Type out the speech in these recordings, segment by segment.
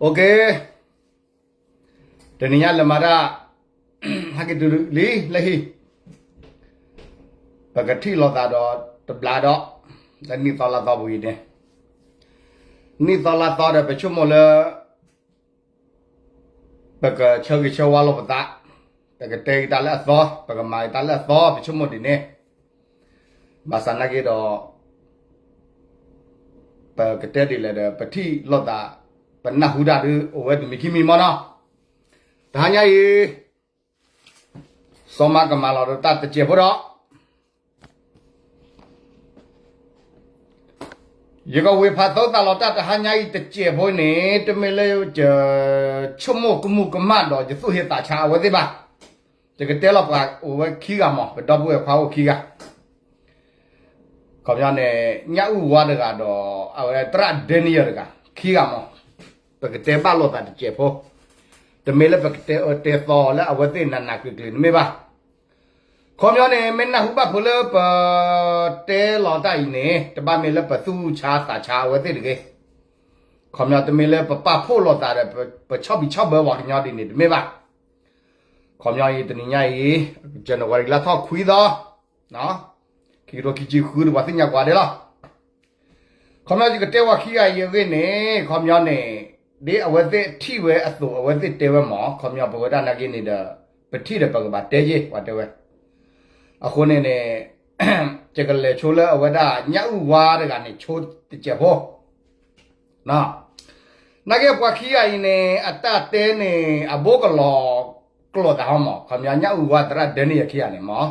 OK, တနံၤညါလၢမၤတၢ် ဟဲက့ၤတုၤလံလၢဟံၣ်, ပကထံၣ်လိာ်သးဒီးတဘျါဒီး လၢနံၣ်သီလါသီပူၤအံၤန့ၣ်, နံၣ်သီလါသီဒီး ပဆိကမိၣ်လၢ ပကဆၢဂ့ၤဆၢဝါလိာ်ပသး, ပကတဲက့ၤတၢ်လၢအသီ, ပကမၤက့ၤတၢ်လၢအသီ, ပဆိကမိၣ်ဒ်န့ၣ်, ဘၣ်ဆၣ်နာ်က့ဒီး ပကတဲဒ်လဲၣ်ဒီး ပထံၣ်လိာ်သး, ပနၢ်ဟူတၢ်ဒုးအိၣ်ဝဲတမံၤခံမံၤမီၢ်နီၤ, တဟါညါအံၤ စီၤမါကမၤလီၤဒီးတၢ်တစဲးဖိဒီး ယကဝ့ၤဖးသိသးလီၤတၢ်တဟါညါအံၤတစဲးဖိန့ၣ် တမ့ၢ်လၢယဆိကမိၣ်ကမူၣ်ကမၣ်ဒီးယသူၣ်ဟ့သးဆါအဝဲသ့ၣ်ဘၣ်. ယကတဲလီၤပှၤအိၣ်ဝဲခံဂၤမီၢ်, ပဒီပုၢ်ဝဲၢ်ခွါအိၣ်ခံဂၤ, ခီပညီန့ၣ် ညၣ်အုၣ်ဝါတဂၤဒီး အဝဲသရၣ်ဒဲနံယၢၢ်တဂၤ ခံဂၤမီၢ်, ပကတဲဘၣ်လိာ်သးတစဲးဖိ, တမ့ၢ်လၢပကတဲအၢတဲသီလၢအဝဲသ့ၣ်နးနးကျံၤကျံၤတမ့ၢ်ဘၣ်. ခီပညီန့ၣ် မ့ၢ်နၢ်ဟူဘၣ်ဖိလၢပတဲလီၤတၢ်အံၤန့ၣ် တဘၣ်မ့ၢ်လၢပသူၣ်ဆါသးဆါအဝဲသ့ၣ်တဂ့ၤ. ခီပညီတမ့ၢ်လၢပပာ်ဖှိၣ်လိာ်သးဒီး ပဆီၣ်ဘံၣ်ဆီၣ်ဘၢပှၤကညီဒ်န့ၣ်တမ့ၢ်ဘၣ်. ခီပညီအံၤတနံၤညါအံၤ January လါထီၣ်ခွံသီ, ခံကထိခံဆံဃု ပှၤသ့ၣ်ညါကွၢ်ဒဲးလီၤ. ခီပညီယကတဲဝဲခံဂၤအံၤအဂ့ၢ်န့ၣ် ခီပညီန့ၣ် ဒ်အဝဲသ့ၣ်ထံၣ်ဝဲအသိး အဝဲသ့ၣ်တဲဝဲမီၢ်, ခီပညီပဝဲဒၣ်နာ်က့န့ၣ်ဒီး ပထံၣ်ဒီးပကဘၣ်တဲယ့ၢ် ပှၤတဲဝဲ. အဃိန့ၣ်န့ၣ် ယကလဲၤဆိလၢအဝဲဒၣ်ညၣ်အုၣ်ဝါတဂၤန့ၣ် ဆိတစဲးဖိ နာ်က့ပှၤခံဂၤအံၤန့ၣ် အတၢ်တဲန့ၣ် အဘိကလီၤကျိာ်သးဟီမီၢ်, ခီပညီညၣ်အုၣ်ဝါသရၣ်ဒဲနံယၢၢ်ခံဂၤန့ၣ်မီၢ်,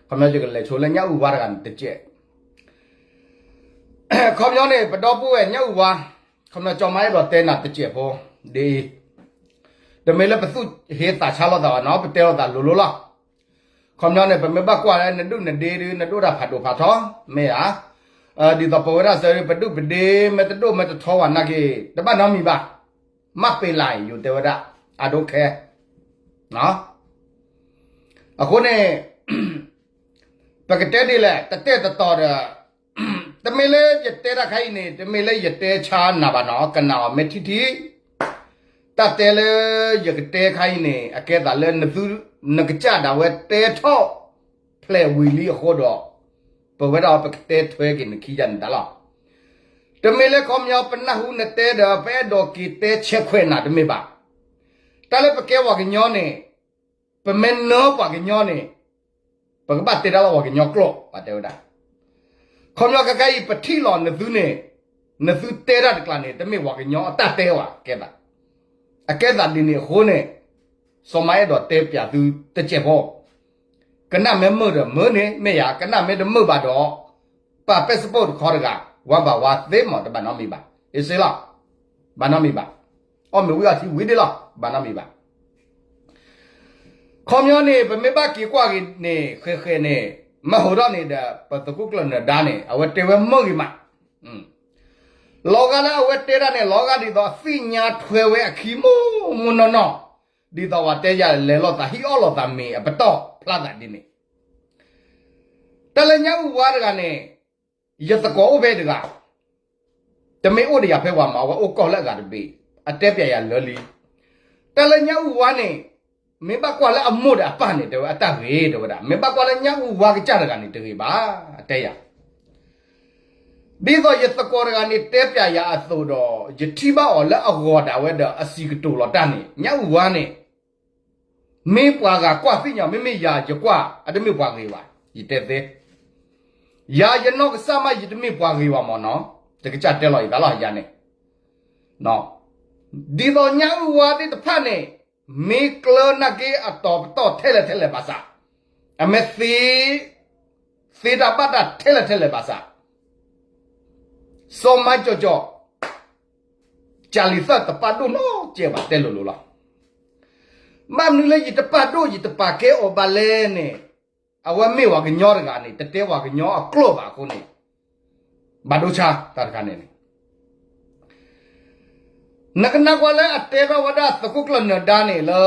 ခီပညီယကလဲၤဆိလၢညၣ်အုၣ်ဝါတဂၤန့ၣ်တစဲး, ခီပညီန့ၣ် ပဒီပုၢ်ဝဲၢ်ညၣ်အုၣ်ဝါ, ခီပညီကၠီမါအဲၣ်ဒိးတဲနၤတစဲးဖိ, ဒ်အံၤ, တမ့ၢ်လၢပသူၣ်ဟ့သးဆါလိာ်သးဘၣ်နီၤ, ပတဲလိာ်သးလိၤလိၤလီၤ. ခီပညီန့ၣ် ပမ့ၢ်ဘၣ်ကွၢ်လၢနဒုၣ်နဒ့ဒုး နဒိၣ်တၢ်ဖးဒိၣ်ဖးထီ မ့ၢ်ဧါ, ဒ်သိးပဝဲဒၣ်စၢၤ ပဒုၣ်ပဒ့ မ့ၢ်တဒိၣ်မ့ၢ်တထီဘၣ်နာ်က့ တဘၣ်နီတမံၤဘၣ်, မ့ၢ်ပ့ၤလၢ် ယိၤတဲဝဲဒၣ် I don't care. အဃိန့ၣ် ပကတဲဒ်လဲၣ် တတဲတတီၤဒီး တမ့ၢ်လၢယတဲတၢ်ခါအံၤန့ၣ် တမ့ၢ်လၢယတဲဆါနၤဘၣ်နီၤ, ကနၣ်အီၤမ့ၢ်ထံထံ, တၢ်တဲလၢယကတဲခါအံၤန့ၣ် အကဲသးလၢနသု နကစၢ်ဒၣ်ဝဲတဲထီၣ်ဖျဲးဝံၤလံအဃိဒီး ပဝဲဒၣ်ပကတဲထွဲက့ၤနခံယါန့ၣ်တၢ်လီၤ. တမ့ၢ်လၢခီပညီပနၢ်ဟူနတဲဒီး ပအဲၣ်ဒိးက့ၤတဲဆဲးခွဲးနၤတမ့ၢ်ဘၣ်. တၢ်လၢပကဲပှၤကညီန့ၣ် ပမ့ၢ်နၢပှၤကညီန့ၣ် ပကဘၣ်တဲတၢ်လၢပှၤကညီကျိာ် ပှၤတဲဝဲဒၣ်. ခီပညီခဲခါအံၤ ပထံၣ်လီၤနသုန့ၣ် နသုတဲတၢ်တကျါန့ၣ် တမ့ၢ်ပှၤကညီအတၢ်တဲဘၣ် ကဲသး, အကဲသးဒ်န့ၣ်အဃိန့ၣ် စီၤမါအဲၣ်ဒိးတဲပၠးသုတစဲးဖိ, ကနၣ်မ့ၢ်မုာ်ဒီးမုာ်န့ၣ် မ့ၢ်ယၤ, ကနၣ်မ့ၢ်တမုာ်ဘၣ်ဒီး ပာ်ပဲစပိၢ်တခီတဂၤ ဝါဘၣ်ဝါသ့မး တဘၣ်နီတမံၤဘၣ်, အ့စ့လီၤ, ဘၣ်နီတမံၤဘၣ်, အီၣ်မ့ၤဝံၤအီထံဝံၤဒ့လီၤ, ဘၣ်နီတမံၤဘၣ်. ခီပညီန့ၣ် ပမ့ၢ်ဘၣ်က့ၤကွၢ်က့ၤန့ၣ် ဃဲးဃဲးန့ၣ် မ့ၢ်ဟိးထီၣ်န့ၣ်ဒီး ပသုးခိၣ်ကျၢၢ်နၢၤဒါန့ၣ် အဝဲတဲဝဲမုာ်ဂ့ၤမး, လီၤဂာ်လၢအဝဲတဲတၢ်န့ၣ် လီၤဂာ်ဒ်သိးအသ့ၣ်ညါထွဲဝဲအခံမိၢ်မိၢ်နီၢ်နီၢ်, ဒ်သိးပှၤတဲယၤလဲၤလိာ်သးဟံၣ်အီၣ်လိာ်သးမ့ၤအပတီၢ်ဖျါသးဒ်န့ၣ် တၢ်လၢညၣ်အုၣ်ဝါတဂၤန့ၣ် ယသကိးအိၣ်ဖဲတဂၤ, တမ့ၢ်အိၣ်ဒီးယၤဖဲပှၤမၤဝဲအိၣ်ကီၢ်လၢအဂၤတဘ့ၣ်, အတဲပၠးယၤလၢာ်လံ. တၢ်လၢညၣ်အုၣ်ဝါန့ၣ် မ့ၢ်ဘၣ်ကွၢ်လၢအမိၢ်ဒီးအပၢ်န့ၣ် တဲဝဲအတၢ်ဂ့ၤ တဲဝဲဒၣ်, မ့ၢ်ဘၣ်ကွၢ်လၢညၣ်အုၣ်ဝါကစၢ်တဂၤန့ၣ် တဂ့ၤဘၣ်, အတဲယၤ ဒ်သိးယသကိးတဂၤန့ၣ် တဲပၠးယၤအသိးဒီး ယထံၣ်ဘၣ်အီၤလၢအဂီၤဒၣ်ဝဲဒီးအစံးကတိၤလီၤတၢ်န့ၣ် ညၣ်အုၣ်ဝါန့ၣ် မ့ၢ်ပှၤဂၤကွၢ်သ့ၣ်ညါ, မ့မ့ၢ်ယၤယကွၢ် အတမ့ၢ်ပှၤဂ့ၤဘၣ်, ယတဲသ့, ယၤယနီၢ်ကစၢ်မး ယတမ့ၢ်ပှၤဂ့ၤဘၣ်မၢ်နီၤ, ယကစၢ်တဲလီၤယသးလီၤယၤန့ၣ် ဒ်သိးညၣ်အုၣ်ဝါသ့ၣ်တဖၣ်န့ၣ် မ့ၢ်ကျၢၤနာ်က့အတီၤပတီၢ်ထဲလဲၣ်ထဲလဲၣ်ဘၣ်ဆၣ်, အမ့ၢ်သ့ သ့တၢ်ဘၣ်တၢ်ထဲလဲၣ်ထဲလဲၣ်ဘၣ်ဆၣ်, စီၤမါကၠီၤကၠီၤ ကၢ်လံၤသၢၣ်တပာ်ဒိၣ်နီတစဲးဘၣ် တဲလိၤလိၤလီၤ. ဘၣ်မနုၤလၢယတပာ်ဒိၣ်ယတပာ်ကဲအီၤဘၣ်လဲၣ်န့ၣ်, အဝဲမ့ၢ်ပှၤကညီတဂၤန့ၣ် တတဲပှၤကညီအကျိာ်ဘၣ်အဃိန့ၣ်, ဘၣ်ဒိဆါတၢ်တခါန့ၣ်န့ၣ် နကနၣ်ကွၢ်လၢအတဲထီၣ်ဝဲဒၣ်သုးခိၣ်ကျၢၢ်နၢၤဒါန့ၣ်လၢ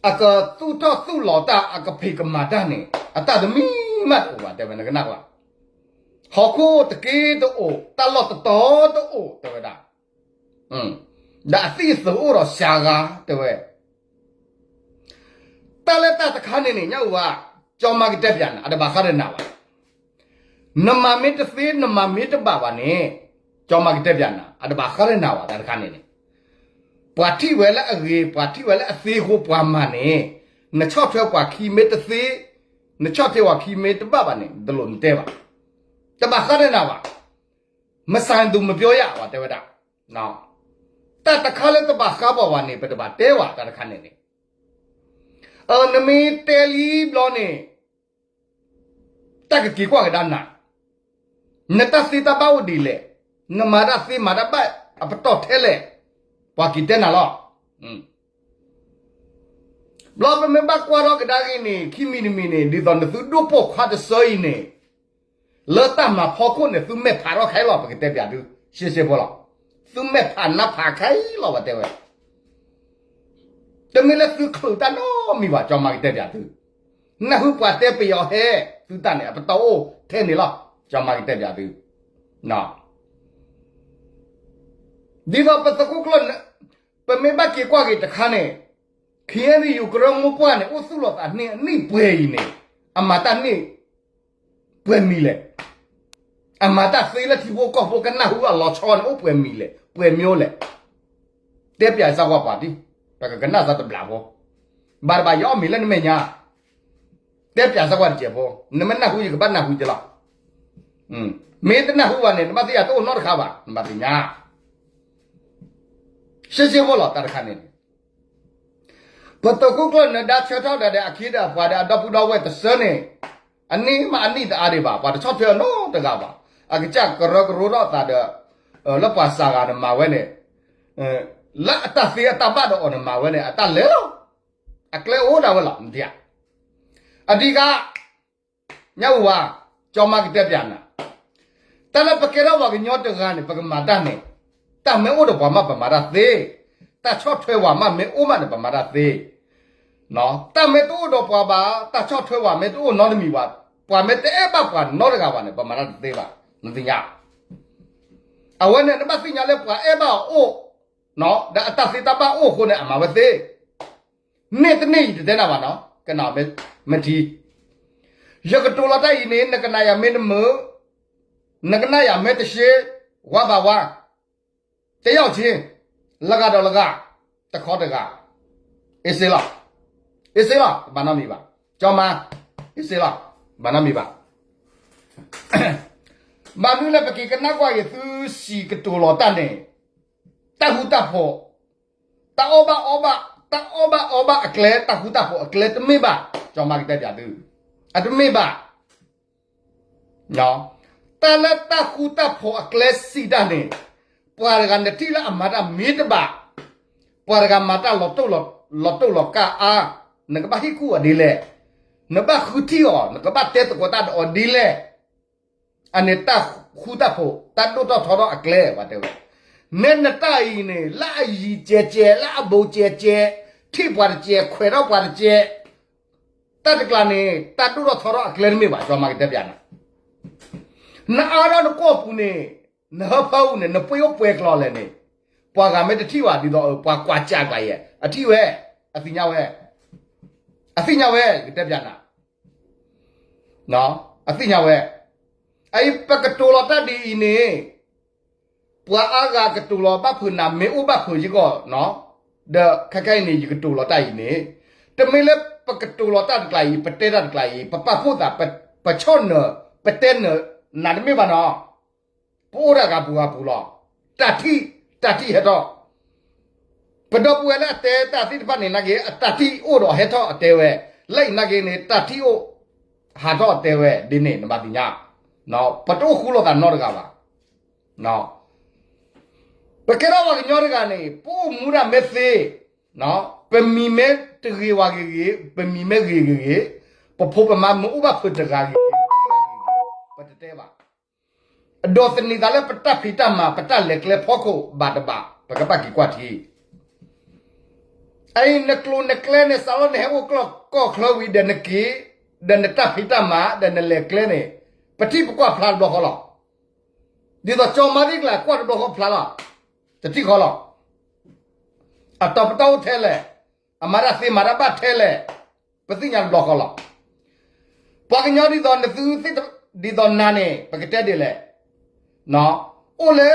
အကသူၣ်ထီၣ်သူၣ်လီၤတၢ် အကဖံးကမၤတၢ်န့ၣ် အတၢ်တမံၤမးတအိၣ်ဘၣ် တဲဝဲ နကနၣ်ကွၢ်, ဟီၣ်ခိၣ်တက့ၢ်တအိၣ် တၢ်လီၢ်တတီၤတအိၣ် တဲဝဲဒၣ်, ဒီးအသံၣ်အသုးအိၣ်ဒီးစှၤဂၤတဲဝဲ, တၢ်လၢတၢ်တခါန့ၣ်န့ၣ် ညၣ်အူဝါ, ကၠီမါကတဲပၠးနၤ အတဘၣ်ဃးဒီးနၤဘၣ်. နမၤမ့ၢ်တသ့ နမၤမ့ၢ်တဘၣ်ဘၣ်န့ၣ်, ကၠီမါကတဲပၠးနၤ အတဘၣ်ဃးဒီးနၤဘၣ် တၢ်တခါန့ၣ်န့ၣ်. ပှၤထံၣ်ဝဲလၢအဂ့ၤ ပှၤထံၣ်ဝဲလၢအသ့အဃိ ပှၤမၤန့ၣ်, နဆီၣ်ထွဲပှၤခံမ့ၢ်တသ့, နဆီၣ်ထွဲပှၤခံမ့ၢ်တဘၣ်ဘၣ်န့ၣ် တလိၣ်နတဲဘၣ်. တဘၣ်ဃးဒီးနၤဘၣ်. မဆါသူမပြောရ ဝဲတဲဝဲဒၣ်. တၢ်တခါလၢတဘၣ်ဃးဘၣ်ဝဲန့ၣ် ပတဘၣ်တဲဝဲတၢ်တခါန့ၣ်န့ၣ်. နမ့ၢ်တဲလံဘျီန့ၣ် တၢ်ကက့ၤကွၢ်ကဒါနၤ, နတၢ်သ့တၢ်ဘၣ်အိၣ်ဒ်လဲၣ်, နမၤတၢ်သ့မၤတၢ်ဘၣ်အပတီၢ်ထဲလဲၣ်, ပှၤက့ၤတဲနၤလီၤ. ဘျီပမ့ၢ်ဘၣ်ကွၢ်ထီၣ်ကဒါက့ၤန့ၣ် ခံမံၤတမံၤန့ၣ် ဒ်သိးနသုဒိၣ်ပိာ်ခွါတစၢအံၤန့ၣ် လၢတၢ်မၤဖီခိၣ်န့ၣ် သုမဲာ်ဖးထီၣ်ခဲအံၤလီၤ ပကတဲပၠးသု, ရှဲရှဲဖိလီၤ. သုမဲာ်ဖးနါဖးခဲအံၤလီၤ ပတဲဝဲ. တမ့ၢ်လၢသုချုးတၢ်နီတမံၤဘၣ် ကၠီမါကတဲပၠးသု, နၢ်ဟူပှၤတဲပယီၤဟဲ, သုတၢ်န့ၣ် အပတီၢ်အိၣ်ထဲန့ၣ်လီၤ ကၠီမါကတဲပၠးသု. ဒ်သိးပသုးခိၣ်ကျၢၢ်, ပမ့ၢ်ဘၣ်က့ၤကွၢ်က့ၤတခါန့ၣ်, ခံအံၤန့ၣ် ယူၤကရၢမိၢ်ပှၢ်န့ၣ် အိၣ်သူၣ်လီၤသးန့ၢ်အနံၣ်ပှဲၤအံၤန့ၣ်, အမၤတၢ်န့ၢ် ပှဲၤမံၤလဲၣ်. အမၤတၢ်သ့လၢထံဖိကီၢ်ဖိကနၢ်ဟူအလီၤဆီန့ၣ် အိၣ်ပှဲၤမံၤလဲၣ်, ပှဲၤမံၤလဲၣ်. တဲပၠးစၢ်ကွၢ်ပှၤတံၢ်, ပကကနၣ်စၢ်တဘျးဖိ, ဘၣ်တဘၣ်ယအီၣ်မ့ၤလၢနမဲာ်ညါ, တဲပၠးစၢ်ကွၢ်တစဲးဖိ, နမ့ၢ်နၢ်ဟူယကဘၣ်နၢ်ဟူက့လီၤ. မ့ၢ်တနၢ်ဟူဘၣ်န့ၣ် နဘၣ်သ့ၣ်ညါတအိၣ်နီတခါဘၣ်, နဘၣ်သ့ၣ်ညါ ရှဲရှဲဖိလီၤ တၢ်တခါန့ၣ်န့ၣ်. ပသုးခိၣ်ကျၢၢ်နၢၤဒါဆၢထီၣ်ဒၣ်ဒီးအခံဒီးပှၤဒီးအဒီပုၢ်ဒီဝဲၢ်တစၢန့ၣ်, အန့ၣ်မးအနံၣ်တအါဒံးဘၣ်, ပှၤတဆီၣ်ထွဲအနီတဂၤဘၣ်, အကစၢ်ကရၢကရိထီၣ်အသးဒီး လၢပှၤစှၤဂၤန့ၣ်မၤဝဲန့ၣ်, လၢအတၢ်သ့အတၢ်ဘၣ်ဒီးအီၤန့ၣ်မၤဝဲန့ၣ် အတၢ်လဲၤလီၤ, အကျဲအိၣ်ဒၣ်ဝဲလီၤ, မ့ၢ်ဧါ. အဒံးက ညၣ်အူဝါ, ကၠီမါကတဲပၠးနၤ, တၢ်လၢပကဲထီၣ်ပှၤကညီတဂၤန့ၣ် ပကမၤတၢ်န့ၣ်, တၢ်မ့ၢ်အိၣ်ဒီးပှၤမးပမၤတၢ်သ့, တၢ်ဆီၣ်ထွဲဝဲမးမ့ၢ်အိၣ်မးန့ၣ် ပမၤတၢ်သ့, တၢ်မ့ၢ်တအိၣ်ဒီးပှၤဘၣ်, တၢ်ဆီၣ်ထွဲဝဲမ့ၢ်တအိၣ်နီတမံၤဘၣ်, ပှၤမ့ၢ်တအဲၣ်ဘၣ်ပှၤနီတဂၤဘၣ်န့ၣ် ပမၤတၢ်တသ့ဘၣ်, နသ့ၣ်ညါ. အဝဲန့ၣ် နဘၣ်သ့ၣ်ညါလၢပှၤအဲၣ်ဘၣ်အအိၣ်, ဒီးအတၢ်သ့တၢ်ဘၣ်အိၣ်အဃိန့ၣ် အမၤဝဲသ့ န့ၢ်တန့ၢ်အံၤတတဲနၤဘၣ်နီၤ, ကနၣ်မ့ၢ်ထံ, ယကတိၤလီၤတၢ်အံၤန့ၣ် နကနၣ်ယၤမ့ၢ်တမုာ်, နကနၣ်ယၤမ့ၢ်တရှဲ, ဝါဘၣ်ဝါ, တယီၢ်ဆ့, လဂၤဒီးလဂၤ, တခီတဂၤ, အ့စ့လီၤ, အ့စ့လီၤ ဘၣ်နီတမံၤဘၣ်, ကၠီမါ, အ့စ့လီၤ, ဘၣ်နီတမံၤဘၣ်. ဘၣ်မနုၤလၢပက့ၤကနၣ်ကွၢ်က့ၤသုစံးကတိၤလီၤတၢ်န့ၣ်, တၢ်ဃူတၢ်ဖိး, တၢ်အီၣ်ဘၣ်အီဘၣ်, တၢ်အီၣ်ဘၣ်အီဘၣ်အကျဲ, တၢ်ဃူတၢ်ဖိးအကျဲတမ့ၢ်ဘၣ်, ကၠီမါကတဲပၠးသု, အတမ့ၢ်ဘၣ်. တၢ်လၢတၢ်ဃူတၢ်ဖိးအကျဲစံးတၢ်န့ၣ်, ပှၤတဂၤနထံၣ်လၢအမၤတၢ်မ့ၢ်တဘၣ်, ပှၤတဂၤမၤတၢ်လီၤတိၢ်လီၤကၢ်အါ, နကဘၣ်ဟ့ၣ်ကူၣ်အီၤဒ်လဲၣ်, နဘၣ်ဃုထံၣ်အီၤ, နကဘၣ်တဲသကိးတၢ်ဒီးအီၤဒ်လဲၣ်. အန့ၣ်တၢ်ဃူတၢ်ဖိး, တၢ်ဒိၣ်ထီၣ်ထီထီၣ်အကျဲ ပှၤတဲဝဲ, နဲနတၢ်အံၤန့ၣ် လၢအယံၤကဲကဲ, လၢအဘူးကဲကဲ, ထံၣ်ပှၤတကဲ, ခွဲးထီၣ်ပှၤတကဲ, တၢ်တကျါန့ၣ် တၢ်ဒိၣ်ထီၣ်ထီထီၣ်အကျဲတမ့ၢ်ဘၣ်, ကၠီမါကတဲပၠးနၤ. နအါထီၣ်နကိာ်ပူၤန့ၣ်, နဟၢဖၢအူန့ၣ်, နပှ့ၤအိၣ်ပှဲၤကျီလဲၣ်န့ၣ်, ပှၤဂၤမ့ၢ်တထံၣ်ဘၣ်ဒ်သိး ပှၤကွၢ်စၢ်ကျါယဲ, အထံၣ်ဝဲ, အသ့ၣ်ညါဝဲ, အသ့ၣ်ညါဝဲ ကတဲပၠးနၤ, အသ့ၣ်ညါဝဲ. အအံၤပကတိၤလီၤတၢ်ဒ်အံၤန့ၣ်, ပှၤအါဂၤကတိၤလီၤဘၣ်ဖုးနၤမ့ၢ်အိၣ်ဘၣ်ဖုးယကီး, ဒီးခဲကနံၣ်အံၤန့ၣ် ယကတိၤလီၤတၢ်အံၤန့ၣ်, တမ့ၢ်လၢပကတိၤလီၤတၢ်တကျါအံၤ, ပတဲတၢ်တကျါအံၤ, ပပာ်ဖှိၣ်သး, ပဆီၣ်နၢၤ, ပတဲနၢၤနၤတမ့ၢ်ဘၣ်နီၤ. ပအိၣ်တၢ်ဂၤပူၤဂၤပူၤလီၤ. တၢ်ထံၣ်, တၢ်ထံၣ်ဟဲထီၣ်, ပဒီပုၢ်ဝဲၢ်လၢအတဲတၢ်သ့ၣ်တဖၣ်န့ၣ်နာ်က့ၤ အတၢ်ထံၣ်အိၣ်ဒီးဟဲထီၣ်အတဲဝဲ, လၢအံၤနာ်က့ၤန့ၣ် တၢ်ထံၣ်အိၣ်ဟးထီၣ်အတဲဝဲ, ဒ်န့ၣ်နဘၣ်သ့ၣ်ညါ, ပတအိၣ်ဃူလိာ်သးနီတဂၤဘၣ်. ပကဲထီၣ်ပှၤကညီတဂၤန့ၣ် ပအိၣ်မူဒၣ်မ့ၢ်သ့, ပမံၤမ့ၢ်တဂ့ၤဝဲဂ့ၤဂ့ၤ, ပမံၤမ့ၢ်ဂ့ၤဂ့ၤဂ့ၤ, ပဖိပမါမ့ၢ်အိၣ်ဘၣ်ဖုးတဂၤဂ့ၤဂ့ၤ, ပတတဲဘၣ်. အဒိးသန့ၤသးလၢပတၢ်ဖံးတၢ်မၤ ပတၢ်လဲၤကျဲဖီခိၣ်ဘၣ်တဘၣ် ပကဘၣ်က့ၤကွၢ်ထံ အအံၤနကျိၤနကျဲန့ၣ် စးလၢနဟဲအိၣ်ကီၢ်ချၢဝံၤဒီးနက့ၤ, ဒီးနတၢ်ဖံးတၢ်မၤ ဒီးနလဲၤကျဲန့ၣ်, ပထံၣ်ပကွၢ်ဖျါတဘျီဃီလီၤ. ဒ်သိးကၠီမါသ့ၣ်ကျါကွၢ်တဘျီဃီဖျါလီၤ. တထံၣ်ဃီလီၤ. အတီၤပတီၢ်အိၣ်ထဲလဲၣ်, အမၤတၢ်သ့မၤတၢ်ဘၣ်ထဲလဲၣ်, ပသ့ၣ်ညါတဘျီဃီလီၤ. ပှၤကညီဒ်သိးနသု ဒ်သိးနၤန့ၣ် ပကတဲဒ်လဲၣ်, အိၣ်လၢ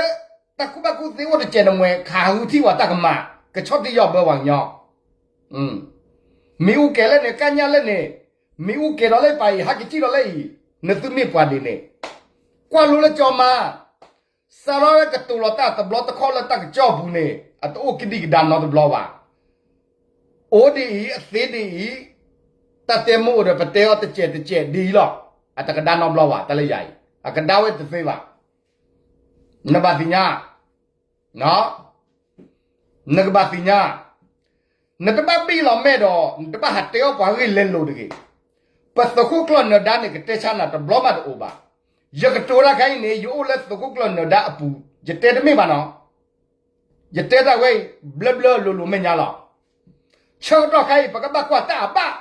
တၢ်ကူၣ်ဘၣ်ကူၣ်သ့အိၣ်တစဲးနမှဲ ခးဟုထံၣ်ပှၤတၢ်ကမၤ ကဆီၣ်တံၢ်ယီၢ်ဘၢပှၤကညီ မ့ၣ်အူကဲၤလၢန့ၣ် ကၣ်ညၣ်လၢန့ၣ်, မ့ၣ်အူကဲၤဒီးလၢပာ်အံၤ ဟးကစံၣ်ဒီးလၢအံၤ, နသုမ့ၢ်ပှၤဒ်န့ၣ်, ကွၢ်လိလၢကၠီမါ, စးထီၣ်လၢကတိၤလီၤတၢ်တဘျီတခီၣ်လၢတၢ်ကစီၣ်ပူၤန့ၣ် အတအိၣ်ကဒံကဒါနီတဘျီဘၣ်. အိၣ်ဒ်အံၤ, အသ့ဒ်အံၤ, တၢ်တဲမိၣ်အိၣ်ဒီး ပတဲအီၤတစဲးတစဲးဒ်အံၤလီၤ. အတကဒါနီတဘျီဘၣ် တၢ်လၢယၤအံၤ, အကဒါဝဲတသ့ဘၣ်. နဘၣ်သ့ၣ်ညါ နကဘၣ်သ့ၣ်ညါ, နတဘၣ်ဘ့ၣ်လီၤမဲာ်ဒီး နတဘၣ်ဟးတဲအီၣ်ပှၤဂ့ၢ်လဲၤလိၤတဂ့ၤ. ပသုးခိၣ်ကျၢၢ်နၢၤဒါန့ၣ် ကတဲဆါနၤတဘျီမးတအိၣ်ဘၣ်. ယကတိၤတၢ်ခါအံၤန့ၣ် ယအိၣ်လၢသုးခိၣ်ကျၢၢ်နၢၤဒါအပူၤ, ယတဲတမ့ၢ်ဘၣ်နီၤ. ယတဲတၢ်ဝဲအံၤ ဘျၢဘျၢလိၤလိၤမဲာ်ညါလီၤ. ဆၢကတီၢ်ခါအံၤ ပကဘၣ်ကွၢ်တၢ်အဘၣ်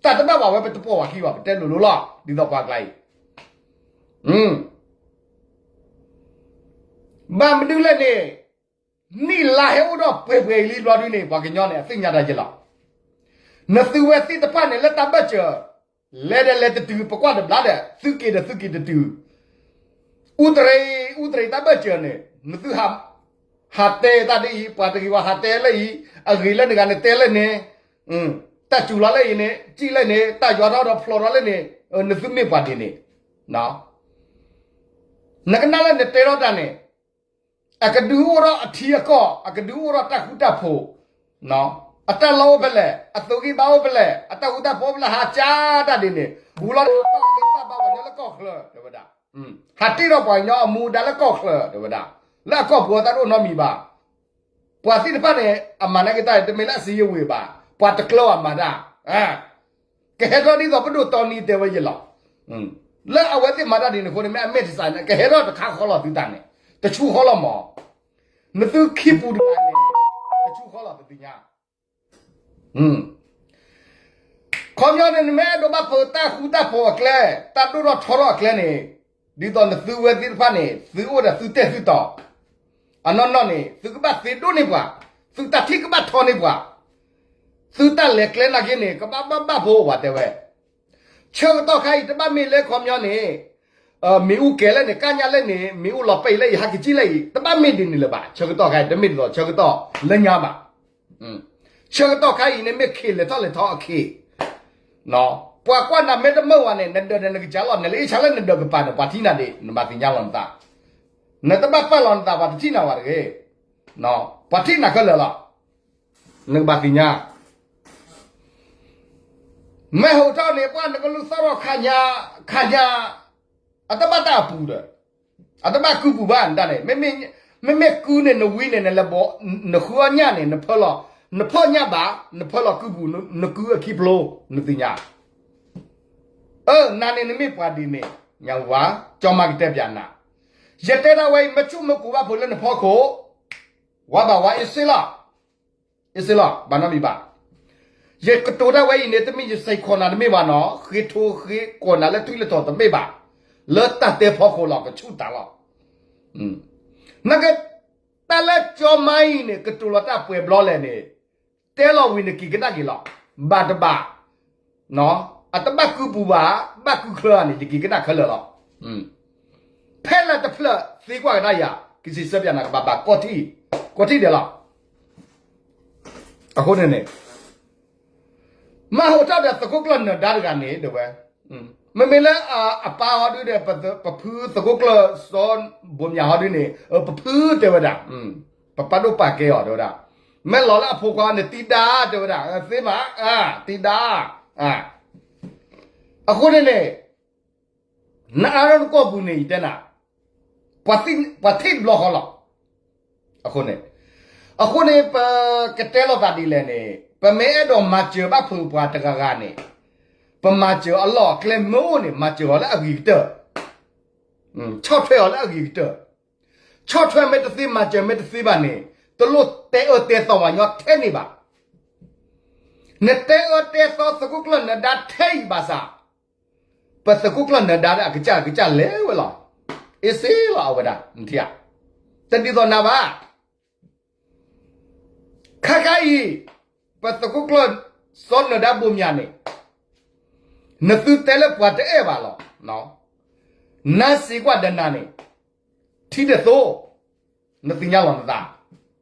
တၢ်တဘၣ်ဘၣ်ဝဲ ပတပိာ်ဘၣ်ခံဘၣ်, ပတဲလိၤလိၤလီၤ. ဒ်သိးပှၤကျါအံၤ, ဘၣ်မနုၤလဲၣ်န့ၣ်, နံၣ်လါဟဲအိၣ်ဒီးပှဲၤပှဲၤအံၤလံဘျီဒုန့ၣ် ပှၤကညီန့ၣ် အသ့ၣ်ညါတၢ်ယဲလီၤ. နသုဝဲသ့ၣ်တဖၣ်န့ၣ် လၢတၢ်ဘၢၣ်စၢၤ, လဲၤဒီးလဲၤတတုၤ, ပကွၢ်တဘျါဒီး သုက့ၤဒီးသုက့ၤတတုၤ အူတရံး, အူတရံးတၢ်ဘၢၣ်စၢၤန့ၣ် နသု ဟးတဲတၢ်ဒ်အံၤ, ပှၤတဂ့ၤဝဲဟးတဲလၢအံၤ, အဂ့ၤလၢနဂၤနတဲလၢန့ၣ်, တၢ်စူၤလီၤလၢအံၤန့ၣ်, စံၣ်လၢန့ၣ်, တၢ်ယွၤထီၣ်ဒီးဖျိးထီၣ်လၢန့ၣ်, နသုမ့ၢ်ပှၤဒ်န့ၣ်, နကနၣ်လၢနတဲထီၣ်တၢ်န့ၣ်, အကဒုးအိၣ်ထီၣ်အထံအကီၢ်, အကဒုးအိၣ်ထီၣ်တၢ်ဃူတၢ်ဖိး, အတၢ်လီၢ်အိၣ်ဖဲလဲၣ်, အသူးဂံၢ်ဘါအိၣ်ဖဲလဲၣ်, အတၢ်ဃူတၢ်ဖိးအိၣ်ဖဲလဲၣ်, ဟးကၢ်တၢ်ဒ်န့ၣ်, ဝံၤလီၤဒီး ပာ်ဂံၢ်ပာ်ဘါပှၤကညီလၢကီၢ်ချၢ တဲဝဲဒၣ်, ဟးတ့ၢ်ဒီးပှၤကညီအမူဒါလၢကီၢ်ချၢ တဲဝဲဒၣ်, လၢအကီၢ်ပူၤအတၢ်တအိၣ်နီတမံၤဘၣ်. ပှၤသ့ၣ်တဖၣ်န့ၣ် အမၤနာ်က့ၤတၢ် တမ့ၢ်လၢအစံယဝ့ၤဘၣ်, ပှၤတကျၢၤအမၤတၢ်, ကဟဲထီၣ်ဒ်သိးပဒိၣ်တီနံတဲဝဲယဲလီၤ. လၢအဝဲသ့ၣ်မၤတၢ်ဒ်န့ၣ်အဃိန့ၣ် မ့ၢ်အမဲာ်တစးန့ၣ် ကဟဲထီၣ်တခါဃီလီၤသုတၢ်န့ၣ်, တဆူဃီလီၤမး, နသုခံပူၤတဂၤန့ၣ်, တဆူဃီလီၤတသ့ၣ်ညါ ခီပညီန့ၣ် နမ့ၢ်အဲၣ်ဒိးဘၣ်ဖုးတၢ်ဃူတၢ်ဖိးအကျဲ, တၢ်ဒိၣ်ထီၣ်ထီထီၣ်အကျဲန့ၣ်, ဒ်သိးနသုဝဲသ့ၣ်တဖၣ်န့ၣ် သုအိၣ်ဒီးသုတဲာ်သုတီၤ, အနီၢ်နီၢ်န့ၣ် သုကဘၣ်သ့ဒိၣ်န့ၢ်ပှၤ, သုတၢ်ထံၣ်ကဘၣ်ထီန့ၢ်ပှၤ, သုတၢ်လဲၤကျဲနာ်က့န့ၣ် ကဘၣ်ဘၣ်ဘၣ်ဖိဝဲတဲဝဲ ဆၢကတီၢ်ခါအံၤ တဘၣ်မ့ၢ်လၢခီပညီန့ၣ်, မ့ၣ်အူကဲၤလၢန့ၣ် ကၣ်ညၣ်လၢန့ၣ် မ့ၣ်အူလီၤပံာ်လၢအံၤ ဟးကစံၣ်လၢအံၤ တဘၣ်မ့ၢ်ဒ်န့ၣ်လၢၤဘၣ်. ဆၢကတီၢ်ခါအံၤ တမ့ၢ်ဒ်သိးဆၢကတီၢ်လၢညါဘၣ်. ဆၢကတီၢ်ခါအံၤန့ၣ် မ့ၢ်ခ့ၣ်လဲၤထီၣ်လဲၤထီအခ့ၣ်, ပှၤကွၢ်နၤမ့ၢ်တမုာ်ဝဲန့ၣ် နဒၢးဒီးနကစၢ်လီၤ နလဲၤအ့ၣ်ဆါလၢနဒၢးကပၤန့ၣ် ပှၤထံၣ်နၤဒံး နဘၣ်သ့ၣ်ညါလီၤနသး, နတဘၣ်ပာ်လီၤနသး ပှၤတထံၣ်နၤဝဲတဂ့ၤ, ပှၤထံၣ်နၤခဲလၢာ်လီၤ. နကဘၣ်သ့ၣ်ညါ မ့ၢ်ဟိးထီၣ်န့ၣ် ပှၤနကလူၤသီၣ်ထီၣ်ခါညါ, ခါညါ, အတဘၣ်တၢ်အပူၤဒီး, အတဘၣ်ကုပူၤဘၣ်နတၢ်န့ၣ်, မ့မ့ၢ်ကုန့ၣ် နဝံၤန့ၣ် နလဲၤဘီ, နဃုအီၣ်ညၣ်န့ၣ် နဖၢလီၤ, နဖီၣ်ညၣ်ဘၣ်, နဖၢလီၤကုပူၤ, နကုအခံဖျိ, နသ့ၣ်ညါ, အၢ နၤန့ၣ်နမ့ၢ်ပှၤဒ်န့ၣ်, ညါဝါ, ကၠီမါကတဲပျးနၤ, ယတဲဒၣ်ဝဲအံၤ မ့ၢ်ဆူၣ်မ့ၢ်ကိၤဘၣ်ဖိလၢနဖီခိၣ်, ဝါဘၣ်ဝါအ့ၣ်စ့လီၤ အ့ၣ်စ့လီၤ ဘၣ်နီတမံၤဘၣ်. ယကတိၤတၢ်ဝဲအံၤန့ၣ် တမ့ၢ်ယစဲးခိးနၤတမ့ၢ်ဘၣ်နီၤ, ဃ့ထိဃ့ကိးနၤလၢထွံၣ်လၢထိးတမ့ၢ်ဘၣ်, လၢတၢ်တဲဖီခိၣ်လီၤ ကဆူၣ်တၢ်လီၤ. နက, တၢ်လၢကၠီမါအံၤန့ၣ် ကတိၤလီၤတၢ်ပှဲၤဘျီလဲၣ်န့ၣ်, တဲလီၤဝံၤနက့ၤကဒါက့ၤလီၤ, ဘၣ်တဘၣ် အတဘၣ်ကုပူၤဘၣ်, ဘၣ်ကုချၢန့ၣ် ယက့ၤကဒါခဲလၢာ်လီၤ. ဖဲလဲၣ်တဖျၢၣ်သ့ကွၢ်ကဒါယၤ, ကစံးဆၢပျးနၤကဘၣ်ဘၣ်, ကီထံၣ်ဒဲးလီၤ. အဃိန့ၣ်န့ၣ် မ့ၢ်ဟိးထီၣ်ဒီးသုးခိၣ်ကျၢၢ်နၢၤဒါတဂၤန့ၣ် တဲဝဲ, မ့မ့ၢ်လၢအပၢ်ဟီဒုဒီး ပဖုသုးခိၣ်ကျၢၢ်စီဘိးမၠးဟီဒုန့ၣ်, ပဖုတဲဝဲဒၣ်, ပပာ်ဒိၣ်ပာ်ကဲအီၤတဲဝဲဒၣ်, မ့ၢ်လီၤလၢအဖိခွါန့ၣ် တံဒါတဲဝဲဒၣ်, သ့မး, တံဒါ, အဃိန့ၣ်န့ၣ် နအါထီၣ်နကီၢ်ပူၤန့ၣ် ယတဲနၤ, ပှၤထံၣ်တဘျီဃီလီၤ. အဃိန့ၣ်, အဃိန့ၣ် ပကတဲလိာ်သးဒ်လဲၣ်န့ၣ်, ပမ့ၢ်အဲၣ်ဒိးမၤစၢၤဘၣ်ဖုးပှၤတဂၤဂၤန့ၣ်, ပမၤစၢၤအလီၢ်အကျဲမ့ၢ်အိၣ်န့ၣ် မၤစၢၤအီၤလၢအဂ့ၤကတၢၢ်, ဆီၣ်ထွဲအီၤလၢအဂ့ၤကတၢၢ်, ဆီၣ်ထွဲမ့ၢ်တသ့ မၤစၢၤမ့ၢ်တသ့ဘၣ်န့ၣ်, တလိၣ်တဲအၢတဲသီပှၤကညီထဲန့ၣ်ဘၣ်. နတဲအၢတဲသီသုးခိၣ်ကျၢၢ်နၢၤဒါထဲအံၤဘၣ်ဆၣ်, ပသုးခိၣ်ကျၢၢ်နၢၤဒါဒီးအကစၢ်ကစၢ်လဲၤဝဲလီၤ. အ့ၣ်စ့လီၤအဝဲဒၣ်, နထံၣ်ဧါ, တဒ်သိးနၤဘၣ် ခါခါအံၤ ပသုးခိၣ်ကျၢၢ် စီၤနၢၤဒါဘိးမၠးန့ၣ် နသုတဲလၢပှၤတအဲၣ်ဘၣ်လီၤ. နါစံးကွၢ်ဒီးနၤန့ၣ် ထံဒၢးသိ, နသ့ၣ်ညါလီၤနသး,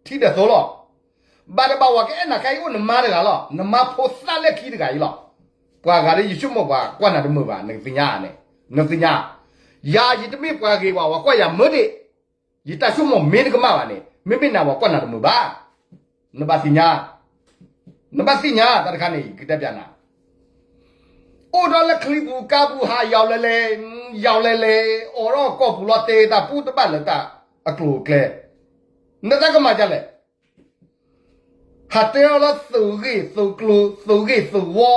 ထံဒၢးသိလီၤ. ဘၣ်တဘၣ်ဝဲကအဲၣ်နၤခဲအံၤအိၣ်နမါတဂၤလီၤ. နမါဖိသၣ်လၢခံတဂၤအံၤလီၤ. ပှၤဂၤလၢယဆိကမိၣ်ပှၤကွၢ်နၤတမုာ်ဘၣ် နကသ့ၣ်ညါန့ၣ်, နသ့ၣ်ညါ, ယၤယတမ့ၢ်ပှၤဂ့ၤဘၣ် ပှၤကွၢ်ယၤမုာ်ဒံး, ယတၢ်ဆိကမိၣ်မ့ၢ်တကမၣ်ဘၣ်န့ၣ် မ့မ့ၢ်နၤပှၤကွၢ်နၤတမုာ်ဘၣ်. နဘၣ်သ့ၣ်ညါ, နဘၣ်သ့ၣ်ညါတၢ်တခါန့ၣ် ယကတဲပျးနၤ အိၣ်ဒီးလၢချံပူၤကါပူၤ ဟးယီၤလဲၤလဲၤ, ယီၤလဲၤလဲၤ, အိၣ်ဒီးကီၢ်ပူၤလီၤတဲာ်တၢ်ပူတဘၣ်လၢတၢ်အကျိၤအကျဲ, နတၢ်ကမၤဒ်လဲၣ်, ဟးတဲအီၤလၢသုးဂ့ၢ်သုးကျိၤ သုးဂ့ၢ်သုးဝီ,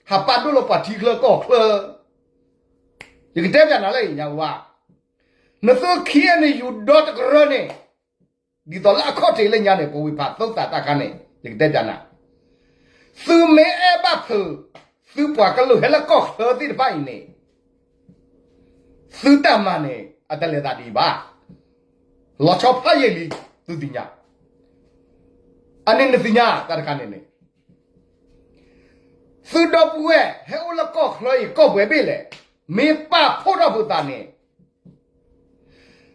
ဟးပာ်ဒိၣ်လၢပှၤထံချၢကီၢ်ချၢ, ယကတဲပျးနၤလၢညါဝါ, နသုခံဂၤန့ၣ် ယူၤဒီတကရၢန့ၣ် ဒ်သိးလၢအခီၣ်ထံးလၢညါန့ၣ် ပဝံၤဖးသုသးတၢ်ခါန့ၣ် ယကတဲပျးနၤ, သုမ့ၢ်အဲၣ်ဘၣ်ဖုး သုပှၤကလုာ်ဟဲလၢကီၢ်ချၢသ့ၣ်တဖၣ်အံၤန့ၣ် သုတၢ်မၤန့ၣ် အတလဲၤသးဒ်အံၤဘၣ်. လီၤဆီဖးယံာ်လံ သုသ့ၣ်ညါ, အန့ၣ်နသ့ၣ်ညါတၢ်တခါန့ၣ်န့ၣ် သုဒီပုၢ်ဝဲၢ်ဟဲအိၣ်လၢကီၢ်ချၢအံၤ ကီၢ်ပှဲၤဘ့ၣ်လဲၣ်, မ့ၢ်ပာ်ဖှိၣ်ထီၣ်ဖုးသးန့ၣ်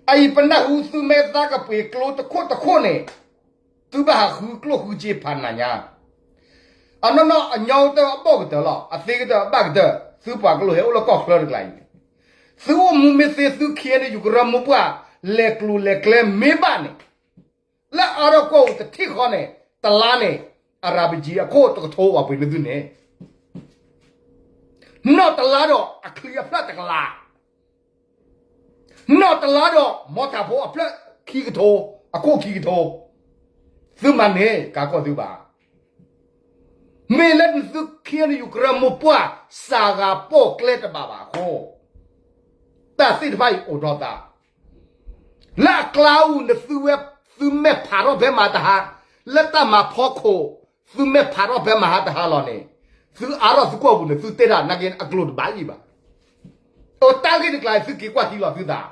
အအံၤပနၢ်ဟူသုမ့ၢ်သးကပှ့ၤကျိတခိၣ်တခိၣ်န့ၣ်, သုဘၣ်ဟးဃုကျိၣ်ဃုစ့ဖးနၤညါ, အနီၢ်နီၢ်အညီကတၢၢ်အဘီၣ်ကတၢၢ်လီၤ, အသ့ကတၢၢ်အဘၣ်ကတၢၢ်, သုပှၤကလုာ်ဟဲအိၣ်လၢကီၢ်ချၢတကျါအံၤန့ၣ်, သုအိၣ်မူမ့ၢ်သ့ သုခံဂၤန့ၣ် ယူၤကရၢမိၢ်ပှၢ် လဲၤကျိၤလဲၤကျဲမ့ၢ်ဘၣ်န့ၣ်, လၢအါထီၣ်ကွီၢ်အူတထံၣ်ဃီန့ၣ် တလါန့ၣ် အရၤပကံအခိၣ်တကထိဝဲပှ့ၤန့ၢ်သုန့ၣ် နီၢ်တလါဒီးအချံအဖျၢၣ်တကလး, နီၢ်တလါဒီးမီထးဖိအဖျၢၣ်ခံကထိ, အခိၣ်ခံကထိ, သုမၤန့ၢ်ကၤကီၢ်သုဘၣ်. မ့ၢ်လၢနသုခံဂၤန့ၣ် ယူၤကရၢမိၢ်ပှၢ် စှၤဂၤပိာ်ကျဲတဘၣ်ဘၣ်အဃိ, တၢ်သ့ၣ်တဖၣ်အံၤအိၣ်ဒီးသး လၢအကျါအူၤန့ၣ် သုဝဲ သုမဲာ်ဖးထီၣ်ဖဲမဟါတဟါ, လၢတၢ်မၤဖီခိၣ် သုမဲာ်ဖးထီၣ်ဖဲမဟါတဟါလီၤန့ၣ်, သုအါထီၣ်သုကွီၢ်ပူၤန့ၣ် သုတဲတၢ်နာ်က့အကျိၤတဘၣ်ယံၤဘၣ်. အတၢ်ဂ့ၢ်တကျါ သုက့ၤကွၢ်ထံလီၤသုသး,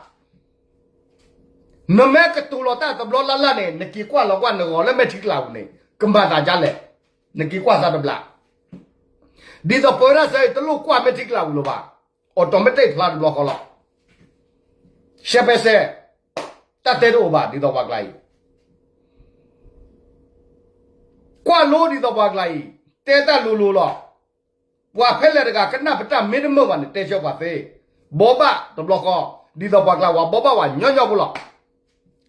နမ့ၢ်ကတိၤလီၤတၢ်တဘျီလၢ်လၢ်န့ၣ် နက့ၤကွၢ်လီၤကွၢ်နဂီၤလၢမဲာ်ထံကလၤပူၤန့ၣ် ကမၤသးဒ်လဲၣ်, နက့ၤကွၢ်သးတဘျီ ဒ်သိးပဝဲဒၣ်စဲအံၤ တလိၣ်ကွၢ်မဲာ်ထံကလၤပူၤလၢၤဘၣ်, အီးတီးမဲာ်တဲာ်ဖျါတဘျီဃီလီၤ. ရှဲပဲရှဲ, တၢ်တဲတအိၣ်ဘၣ်ဒ်သိးပှၤကျါအံၤ, ကွၢ်လိဒ်သိးပှၤကျါအံၤ, တဲတၢ်လိၤလိၤလီၤ. ပှၤဖဲလဲၣ်တဂၤကနၣ်ပတၢ်မ့ၢ်တမုာ်ဘၣ်န့ၣ် တဲဆၢပှၤသ့, ဘိးဘၣ်တဘျီဃီ, ဒ်သိးပှၤကျါဝဲဘိးဘၣ်ဝဲညီညီဖိလီၤ.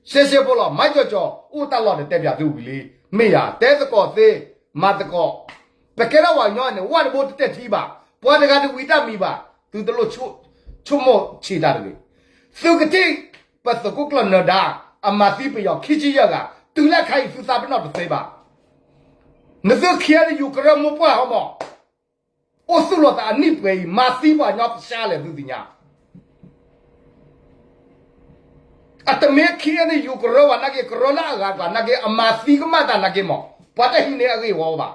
ရှဲရှဲဖိလီၤ, မၤကၠီၤကၠီၤ အိၣ်တၢ်လီၢ်န့ၣ်တဲပၠးသုဝံၤလံ, မ့ၢ်ယၤ တဲသကိးသ့, မၤသကိး, ပကဲထီၣ်ပှၤကညီန့ၣ် ဝၣ်တဘိတတဲာ်ထံဘၣ်, ပှၤတဂၤတဝံၤတၢ်မံၤဘၣ်, သုတလိၣ်ဆိကမိၣ်ဆံးတၢ်တဂ့ၤ. သုကထံၣ် ပသုးခိၣ်ကျၢၢ်နၢၤဒါ အမၤသံပယီၤခံဆံယဲၢ်ဂၤ, တုၤလၢခဲအံၤသုသးပ့ၤနီၣ်တသ့ဘၣ်. နသုခံဂၤန့ၣ် ယူၤကရၢမိၢ်ပှၢ်ဟီမး အိၣ်သူၣ်လီၤသးအနံၣ်ပှဲၤအံၤ မၤသံပှၤကညီတဆှါလဲၣ်သုသ့ၣ်ညါ. အတမ့ၢ်ခံဂၤန့ၣ် ယူၤကရၢပှၤနာ်က့ ကရၢလၢအဂၤကျါနာ်က့ အမၤသံကမၣ်တၢ်နာ်က့မး, ပှၤတဟံးန့ၢ်အဂ့ၢ်ဝီဘၣ်.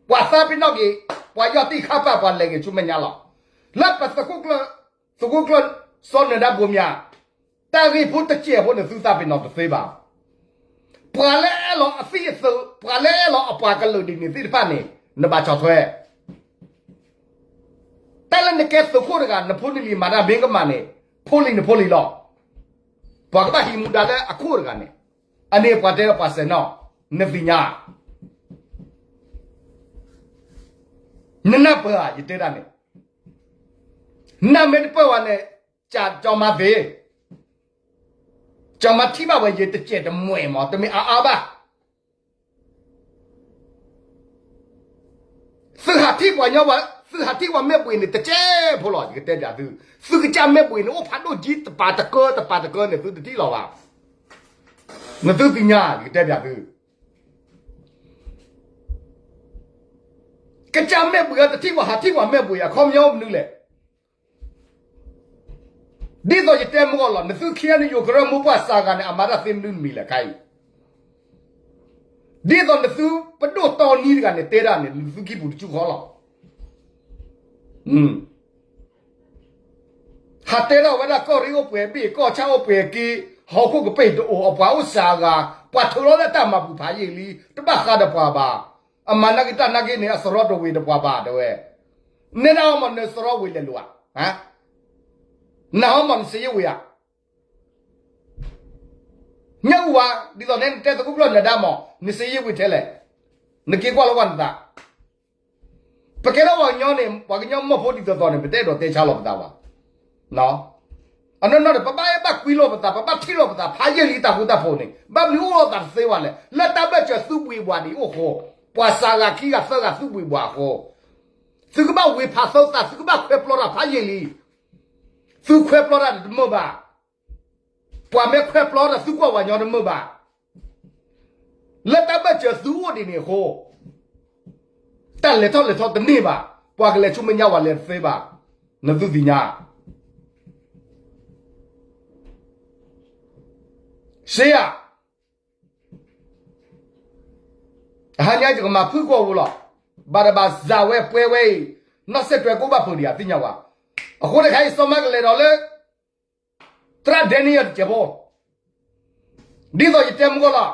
ပှၤသးပ့ၤနီၣ်က့ၤ, ပှၤယီၢ်တံၢ်ခါပာ်ပှၤလဲၤက့ၤဆူမဲာ်ညါလီၤ. လၢပသုးခိၣ်ကျၢၢ်, သုးခိၣ်ကျၢၢ် စီၤနၢၤဒါဘိးမၠး တၢ်ဂ့ၢ်ဖိတစဲးဖိန့ၣ် သုသးပ့ၤနီၣ်တသ့ဘၣ်. ပှၤလၢအဲၣ်လီၤအသံၣ်အသုး, ပှၤလၢအဲၣ်လီၤအပှၤကလုာ်ဒ်န့ၣ်သ့ၣ်တဖၣ်န့ၣ် နဘၣ်ဆီၣ်ထွဲ. တၢ်လၢနကဲသုးခိၣ်တဂၤ နဖိနလံၤမၤတၢ်မ့ၢ်ကမၣ်န့ၣ်, ဖိလံၤနဖိလံၤလီၤ. ပှၤကဘၣ်ဟံးမူဒါလၢအခိၣ်တဂၤန့ၣ်, အန့ၣ်ပှၤတဲလၢပှၤစဲၤနီၣ်, နသ့ၣ်ညါ နနၢ်ပၢၢ်ဧါ ယတဲတၢ်န့ၣ်, နၢ်မ့ၢ်တပၢၢ်ဘၣ်န့ၣ်, ကၠီမၤသ့, ကၠီမၤထံၣ်ဘၣ်ဝဲယတစဲးတမှဲာ်မး တမ့ၢ်အါအါဘၣ်. သုဟးထံၣ်ပှၤညီ, သုဟးထံၣ်ပှၤမဲာ်ဘှ့းန့ၣ် တစဲးဖိလီၤ ယကတဲပၠးသု. သုကစၢ်မဲာ်ဘှ့းန့ၣ် အိၣ်ဖးဒိၣ်ကံတပၤတကၢတပၤတကၢန့ၣ် သုတထံၣ်လီၤဘၣ်. နသုသ့ၣ်ညါ ယကတဲပၠးသု. ကစၢ်မဲာ်ဘှ့းအတထံၣ်ပှၤ ဟးထံၣ်ပှၤမဲာ်ဘှ့း အခီပညီမနုၤလဲၣ်. ဒ်သိးယတဲမုၢ်ဂီၢ်လီၤ, နသုခံဂၤန့ၣ် ယူၤကရၢမိၢ်ပှၢ်စှၤဂၤန့ၣ် အမၤတၢ်သ့မနုၤတမံၤလဲၣ်ခါအံၤ. ဒ်သိးနသုပဒိၣ်တီနံတဂၤန့ၣ် တဲဒၣ်န့ၣ် နသုခံပူၤတဆူဃီလီၤ. ဟးတဲထီၣ်ဝဲဒၣ်ကီၢ်ရ့ၣ်အိၣ်ပှဲၤဘ့ၣ် ကီၢ်ဆၣ်အိၣ်ပှဲၤက့ ဟီၣ်ခိၣ်ကပ့ၢ်တအိၣ် အပှၤအိၣ်စှၤအဂၤ, ပှၤထုးလီၤလၢတၢ်မၤပူၤဖးယံာ်လံ, တဘၣ်ဃးဒီးပှၤဘၣ်. အမၤနာ်က့တၢ်နာ်က့န့ၣ် အစရီတဝ့ၤဒီးပှၤဘၣ်တဲဝဲ. နဲဒၣ်အီၤမး နစရီဝ့ၤလဲၤလိာ်ဧါ. နဟီမး နစ့ယ့ၢ်ဝ့ၤဧါ. ညၣ်အူဝါ, ဒ်သိးန့ၣ် နတဲသကိးကျီၢ်နဒါမး နစ့ယ့ၢ်ဝ့ၤထဲလဲၣ်. နက့ၤကွၢ်လီၤကွၢ်နသး ပကဲထီၣ်ပှၤကညီန့ၣ် ပှၤကညီမီၢ်ဖိဒ်သိးသိးန့ၣ် ပတအဲၣ်ဒိးတဲဆါလီၤပသးဘၣ်. အနီၢ်နီၢ်ဒီး ပဘၣ်အဲၣ်ဘၣ်ကွံလိာ်ပသး, ပဘၣ်ထံၣ်လိာ်ပသး ဖးယံာ်လံတၢ်ဃူတၢ်ဖိးန့ၣ် ဘၣ်မနုၤအိၣ်လိာ်သးတသ့ဘၣ်လဲၣ်. လၢတၢ်ဘၢၣ်စၢၤသုးဘှံးဘှီးဒ်အံၤအဃိ, ပှၤစှၤဂၤခံဂၤသၢဂၤသုးဘှံးဘှီးအဃိ, သုကဘၣ်ဝ့ၤဖးသိသး, သုကဘၣ်ခွဲးပျီတၢ်ဖးယံာ်လံ. သုခွဲးပျီတၢ်တမုာ်ဘၣ်. ပှၤမ့ၢ်ခွဲးပျီတၢ် သုကွၢ်ပှၤကညီတမုာ်ဘၣ်. လၢတၢ်ဘၢၣ်စၢၤသုအိၣ်ဒ်န့ၣ်အဃိ, တၢ်လဲၤထီၣ်လဲၤထီတန့ၢ်ဘၣ်. ပှၤကလဲၤဆူမဲာ်ညါ ပှၤလဲၤတသ့ဘၣ်. နသုသ့ၣ်ညါ စ့ယၤ, တဟါညါယကမၤဖုၣ်ကိာ်ပူၤလီၤ. ဘၣ်တဘၣ်စးဝဲပှဲၤဝဲအံၤ, နီၢ်စဲးတွဲၤကိးဘၣ်ဖုးဒံးဧါ သ့ၣ်ညါဝဲ. အဃိတခါအံၤ စီၤမါကလဲၤဒီးလၢ သရၣ်ဒဲနံယၤတစဲးဖိ, ဒ်သိးယတဲမုၢ်ဂီၢ်လီၤ.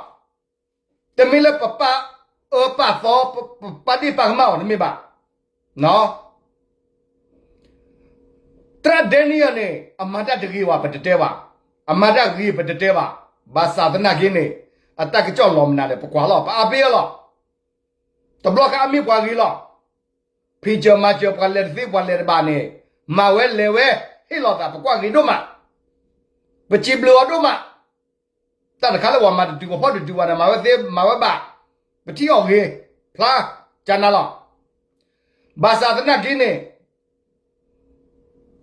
တမ့ၢ်လၢပပာ်အၢပာ်သီ ပပာ်ဒ့ၣ်ပာ်ကမၣ်အီၤတမ့ၢ်ဘၣ်. သရၣ်ဒဲနံယၤန့ၣ် အမၤတၢ်တဂ့ၤဘၣ် ပတတဲဘၣ်, အမၤတၢ်ဂ့ၤပတတဲဘၣ်. ဘၣ်ဆၣ်သနာ်က့န့ၣ် အတၢ်ကစီၣ်လီၤမနုၤလဲၣ် ပကွၢ်လီၤ ပအါဘ့ၣ်အလီၤ. တဘျီဃီအမ့ၢ်ပှၤဂ့ၤလီၤ. ဖံးစၢၤမၤစၢၤ ပှၤလဲၤတသ့ ပှၤလဲၤတဘၣ်န့ၣ်, မၤဝဲလဲၤဝဲ, ဟ့ၣ်လီၤသး ပကွၢ်ဂ့ၤဒိၣ်မး, ပစံးဘျုးအီၤဒိၣ်မး. တၢ်တခါလၢပှၤမၤတတုၤ ပဖီၣ်တတုၤဘၣ်န့ၣ် မၤဝဲသ့ မၤဝဲဘၣ်, ပထံၣ်အီၤဂ့ၤ, ဖျါ, ကနၤလီၤ. ဘၣ်ဆၣ်သနာ်က့န့ၣ်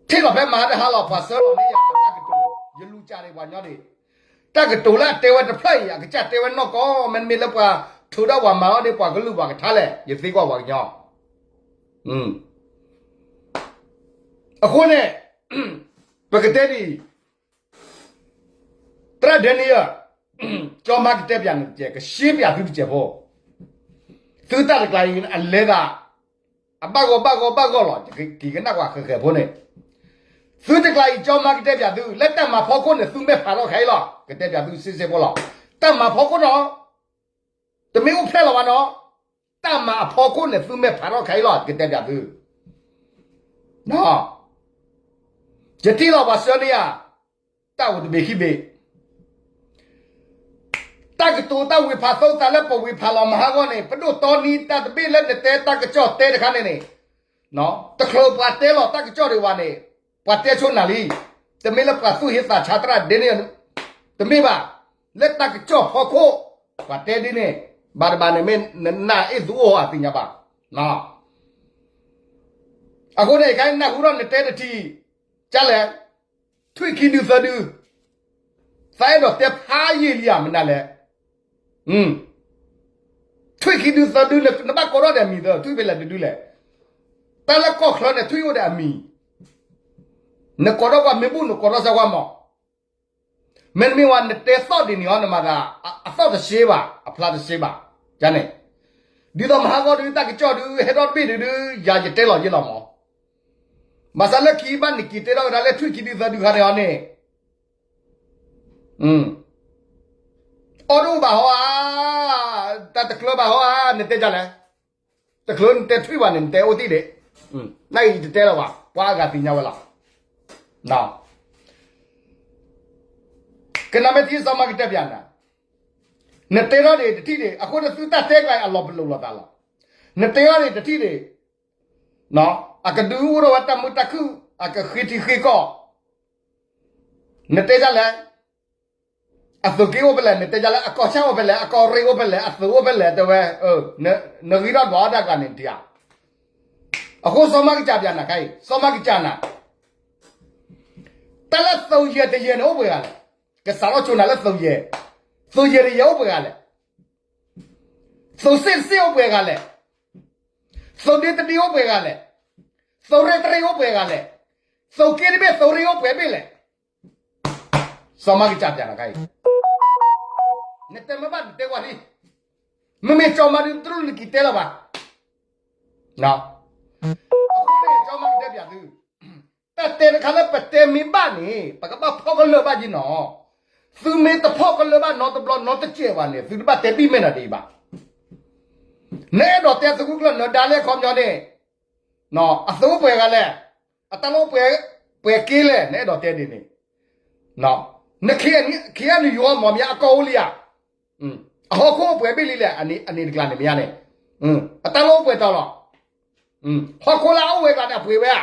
ထံၣ်လီၤဖဲမဟါတဟါလီၤ ပှၤဆှၢလီၤန့ၢ်ယၤတၢ်ကတိၤ, ယလူၤကၢ်န့ၣ်ပှၤကညီန့ၣ်, တၢ်ကတိၤလၢအတဲဝဲတဖျၢၣ်အံၤ အကစၢ်တဲဝဲနီၢ်ကီၢ် မ့တမ့ၢ်လၢပှၤထုးဒီးပှၤမၤအီၤန့ၣ် ပှၤကလုာ်ပှၤကထါလဲၣ် ယသံကွၢ်ပှၤကညီ. အဃိန့ၣ် ပကတဲဒ်အံၤ, သရၣ်ဒဲနံယၤ, ကၠီမါကတဲပၠးနၤတစဲး ကရှင်းပၠးသုတစဲးဖိ, သုတၢ်တကျါအံၤအလဲၤသး အဘၣ်ဂီၢ်ဘၣ်ဂီၢ်ဘၣ်ဂီၢ်လီၤ. က့ၤကနၣ်ကွၢ်ဃဲးဃဲးဖိန့ၣ်, သုတကျါအံၤ ကၠီမါကတဲပၠးသု လၢတၢ်မၤဖီခိၣ်န့ၣ် သုမဲာ်ဖးထီၣ်ခဲအံၤလီၤ. ကတဲပၠးသုစ့စ့ဖိလီၤ. တၢ်မၤဖီခိၣ်နီၤ, တမ့ၢ်အိၣ်ဖျဲၣ်လီၤဘၣ်နီၤ, တၢ်မၤအဖီခိၣ်န့ၣ် သုမဲာ်ဖးထီၣ်ခဲအံၤလီၤ. ကတဲပၠးသု ယထံၣ်လီၤပှၤဆှၢန့ၢ်ယၤ, တၢ်အိၣ်တဘ့ၣ်ခံဘ့ၣ်, တၢ်ကတိၤတၢ်ဝ့ၤဖးသိသးလၢပဝ့ၤဖးလီၤမဟါဂီၢ်န့ၣ် ပဒိၣ်တီနံၤတၢ်တဘ့ၣ်လၢနတဲတၢ်ကစီၣ်တဲတခါန့ၣ်န့ၣ်, တချုးပှၤတဲလီၤတၢ်ကစီၣ်ဒံးဘၣ်န့ၣ်, ပှၤတဲဆိနၤလံ. တမ့ၢ်လၢပှၤသူၣ်ဟ့သးဆါသရၣ်ဒဲနံယၤ, တမ့ၢ်ဘၣ်, လၢတၢ်ကစီၣ်ဖီခိၣ်, ပှၤတဲဒ်န့ၣ်, ဘၣ်တဘၣ်န့ၣ်မ့ၢ်နနၢ်အ့ၣ်သူအိၣ်အသ့ၣ်ညါဘၣ်. အဃိန့ၣ် ခဲအံၤနၢ်ဟူထီၣ်နတဲတထံၣ်, ကလဲၣ်, ထွံၣ်ခံဒုသၢဒု, သးအဲၣ်ဒိးတဲဖးယံာ်လံဧါ မနုၤလဲၣ်. ထွံၣ်ခံဒုသၢဒု နဘၣ်ကိးထီၣ်ဒီးအမံၤသၢ ထွံၣ်ဖဲလဲၣ်တဒုလဲၣ်. တၢ်လၢကီၢ်ချၢန့ၣ် ထွံၣ်အိၣ်ဒီးအမံၤ, နကိးထီၣ်ကွၢ်မ့ၢ်ဘူၣ် နကိးထီၣ်စၢၤကွၢ်မး. မ့တမ့ၢ်ဝဲ နတဲသီၣ်ဒ်န့ၣ်အီၤ နမၤသး အသီၣ်တစ့ဘၣ် အဖျါတစ့ဘၣ်, န့ၣ်. ဒ်သိးမဟါဂီၢ်ဒု တၢ်ကစီၣ်ဒု ဟဲထီၣ်တဘ့ၣ်ဒုဒု ယၤယတဲလီၤယဲလီၤမး. ဘၣ်ဆၣ်လၢခံဘၣ်နက့ၤတဲထီၣ်ဝဲဒၣ်လၢထွံၣ်ခံဒုသၢဒုခါန့ၣ်အီၤန့ၣ် အီၣ်တအိၣ်ဘၣ်ဟီဧါ, တၢ်တကျၢၤဘၣ်ဟီဧါ, နတဲဒ်လဲၣ်. တချုးနတဲထွံၣ်ဘၣ်န့ၣ် နတဲအိၣ်သံၣ်ဒံး, နအံၤယတတဲလၢၤဘၣ်, ပှၤအါဂၤသ့ၣ်ညါဝဲလီၤ. ကနၣ်မ့ၢ်ထံစီၤမါကတဲပၠးနၤ, နတဲထီၣ်ဒံးတထံၣ်ဒံး, အဃိန့ၣ်သုတၢ်တဲကျါအလီၤပလိာ်လိာ်သးလီၤ. နတဲထီၣ်ဒံးတထံၣ်ဒံး, အကဒုးအိၣ်ထီၣ်ဝဲတၢ်မုာ်တၢ်ခုၣ်, အကဃ့ထံဃ့ကီၢ်, နတဲဒ်လဲၣ်. အသုးက့အိၣ်ဖဲလဲၣ်, နတဲဒ်လဲၣ်, အကီၢ်ဆၣ်အိၣ်ဖဲလဲၣ်, အကီၢ်ရ့ၣ်အိၣ်ဖဲလဲၣ်, အသုးအိၣ်ဖဲလဲၣ်, တဲဝဲ, နဂံၢ်ထီၣ်ဒွးအီၣ်တၢ်ကျါန့ၣ်တဧါ. အဃိစီၤမါကစၢ်ပၠးနၤခါအံၤ, စီၤမါကစၢ်နၤ, တၢ်လၢသုးယဲၢ်တယဲၢ်န့ၣ်အိၣ်ပှဲၤဂၤလဲၣ်, ကစးထီၣ်ဆိနၤလၢသုးယဲၢ်, သုးယဲၢ်တယဲၢ်အိၣ်ပှဲၤဂၤလဲၣ်. သုးစ့ၣ်တစ့ၣ်အိၣ်ပှဲၤဂၤလဲၣ်. သုးဒ့တဒ့အိၣ်ပှဲၤဂၤလဲၣ်. သုးရ့ၣ်တရ့ၣ်အိၣ်ပှဲၤဂၤလဲၣ်. သုးက့တဘ့ၣ်သုးရ့ၣ်အိၣ်ပှဲၤဘ့ၣ်လဲၣ်. စီၤမါကစၢ်ပၠးနၤခါအံၤ, နတဲမ့ၢ်ဘၣ်နတဲဝဲလံ. မ့မ့ၢ်စီၤမါဒုးတရူးနက့ၤတဲလၢၤဘၣ်. အဃိန့ၣ် စီၤမါကတဲပၠးသု, တၢ်တဲတခါလၢပတဲမ့ၢ်ဘၣ်န့ၣ် ပကဘၣ်ဖီၣ်ကလၢာ်ဘၣ်က့နီၤ. သုမ့ၢ်တဖီၣ်ကလၢၢ်ဘၣ်နီတဘျီနီတစဲးဘၣ်န့ၣ် သုတဘၣ်တဲဘံၣ်မဲာ်နၤဒ်အံၤဘၣ်. နအဲၣ်ဒိးတဲသုးခိၣ်ကျၢၢ်နၤဒါလဲၣ်ခီပညီန့ၣ်, အသုးအိၣ်ပှဲၤဂၤလဲၣ်, အတၢ်လီၢ်အိၣ်ပှဲၤက့လဲၣ် နအဲၣ်ဒိးတဲဒ်န့ၣ်, နခ့အနံၤယီမီၤမ့ၢ်အကီၢ်အိၣ်လံဧါ, အဟီၣ်ခိၣ်အိၣ်ပှဲၤဘ့ၣ်လံလဲၣ်, အန့ၣ်တကျါန့ၣ်မ့ၢ်ဧါန့ၣ်, အတၢ်လီၢ်အိၣ်ပှဲၤတီၤလီၤ. ဟီၣ်ခိၣ်လၢအအိၣ်ဝဲကျါန့ၣ် အပှဲၤဝဲဧါ,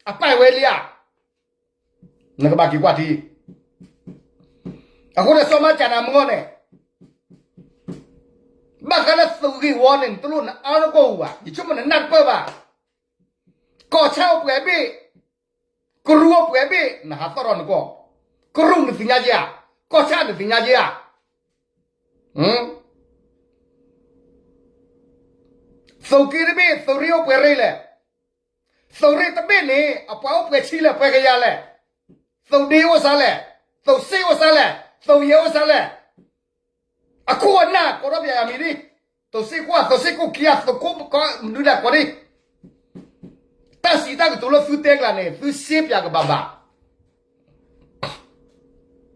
အပာ်ဝဲလံဧါ, နကဘၣ်က့ၤကွၢ်ထံ အဃိန့ၣ် စီၤမၤကၠးနၤမုၢ်ဂီၢ်န့ၣ်, ဘၣ်ဃးလၢသုးဂ့ၢ်ဝီန့ၣ် နတလိၣ်နအါနကီၢ်ဧိၤဘၣ်, ယဆိကမိၣ်နနၢ်တပၢၢ်ဘၣ်. ကီၢ်ဆၣ်အိၣ်ပှဲၤဘ့ၣ်, ကရူၢ်အိၣ်ပှဲၤဘ့ၣ် နဟးသီၣ်ထီၣ်နကီၢ်, ကရူၢ်နသ့ၣ်ညါက့ဧါ, ကီၢ်ဆၣ်နသ့ၣ်ညါက့ဧါ, သုးက့တဘ့ၣ် သုးရ့ၣ်အိၣ်ပှဲၤရ့ၣ်လဲၣ်, သုးရ့ၣ်တဘ့ၣ်န့ၣ် အပှၤအိၣ်ပှဲၤဆံလဲၣ် ပှဲၤကယၤလဲၣ်, သုးဒ့အိၣ်စါလဲၣ်, သုးစ့အိၣ်စါလဲၣ်, သုးယဲၢ်အိၣ်စါလဲၣ်, အခိၣ်အနၢ်ကိးထီၣ်ပယၤယၤမံၤဒ်, သုးစ့ၢ်ကီး သုးစ့ၢ်ကီးခံဂၤ သုးခိၣ်ကီးမနုၤဒၣ်ကိးဒ်, တၢ်စံးတၢ်ကတိၤလၢသုတဲကျါန့ၣ် သုစ့ပၠးကဘၣ်ဘၣ်.